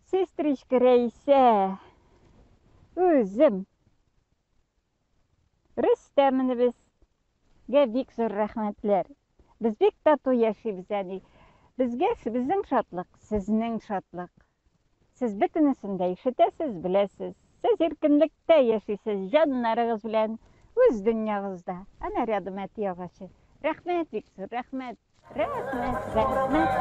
сестричка Рәйсә, үзем, Рөстәм энебезгә бик зур рәхмәтләр. Без бик тату яшибез, әни. Безгә безнең шатлык, сезнең шатлык. Сез бөтенесен дә ишетәсез, беләсез. Сез иркенлектә яшисез, җаннарыгыз белән үз дөньягызда. Әнә рядом әти агачы. Рәхмәт бик зур, рәхмәт. Рәхмәт, рәхмәт,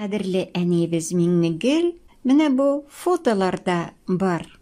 Кадерле әниебез Миңнегөл, менә бу фотоларда бар.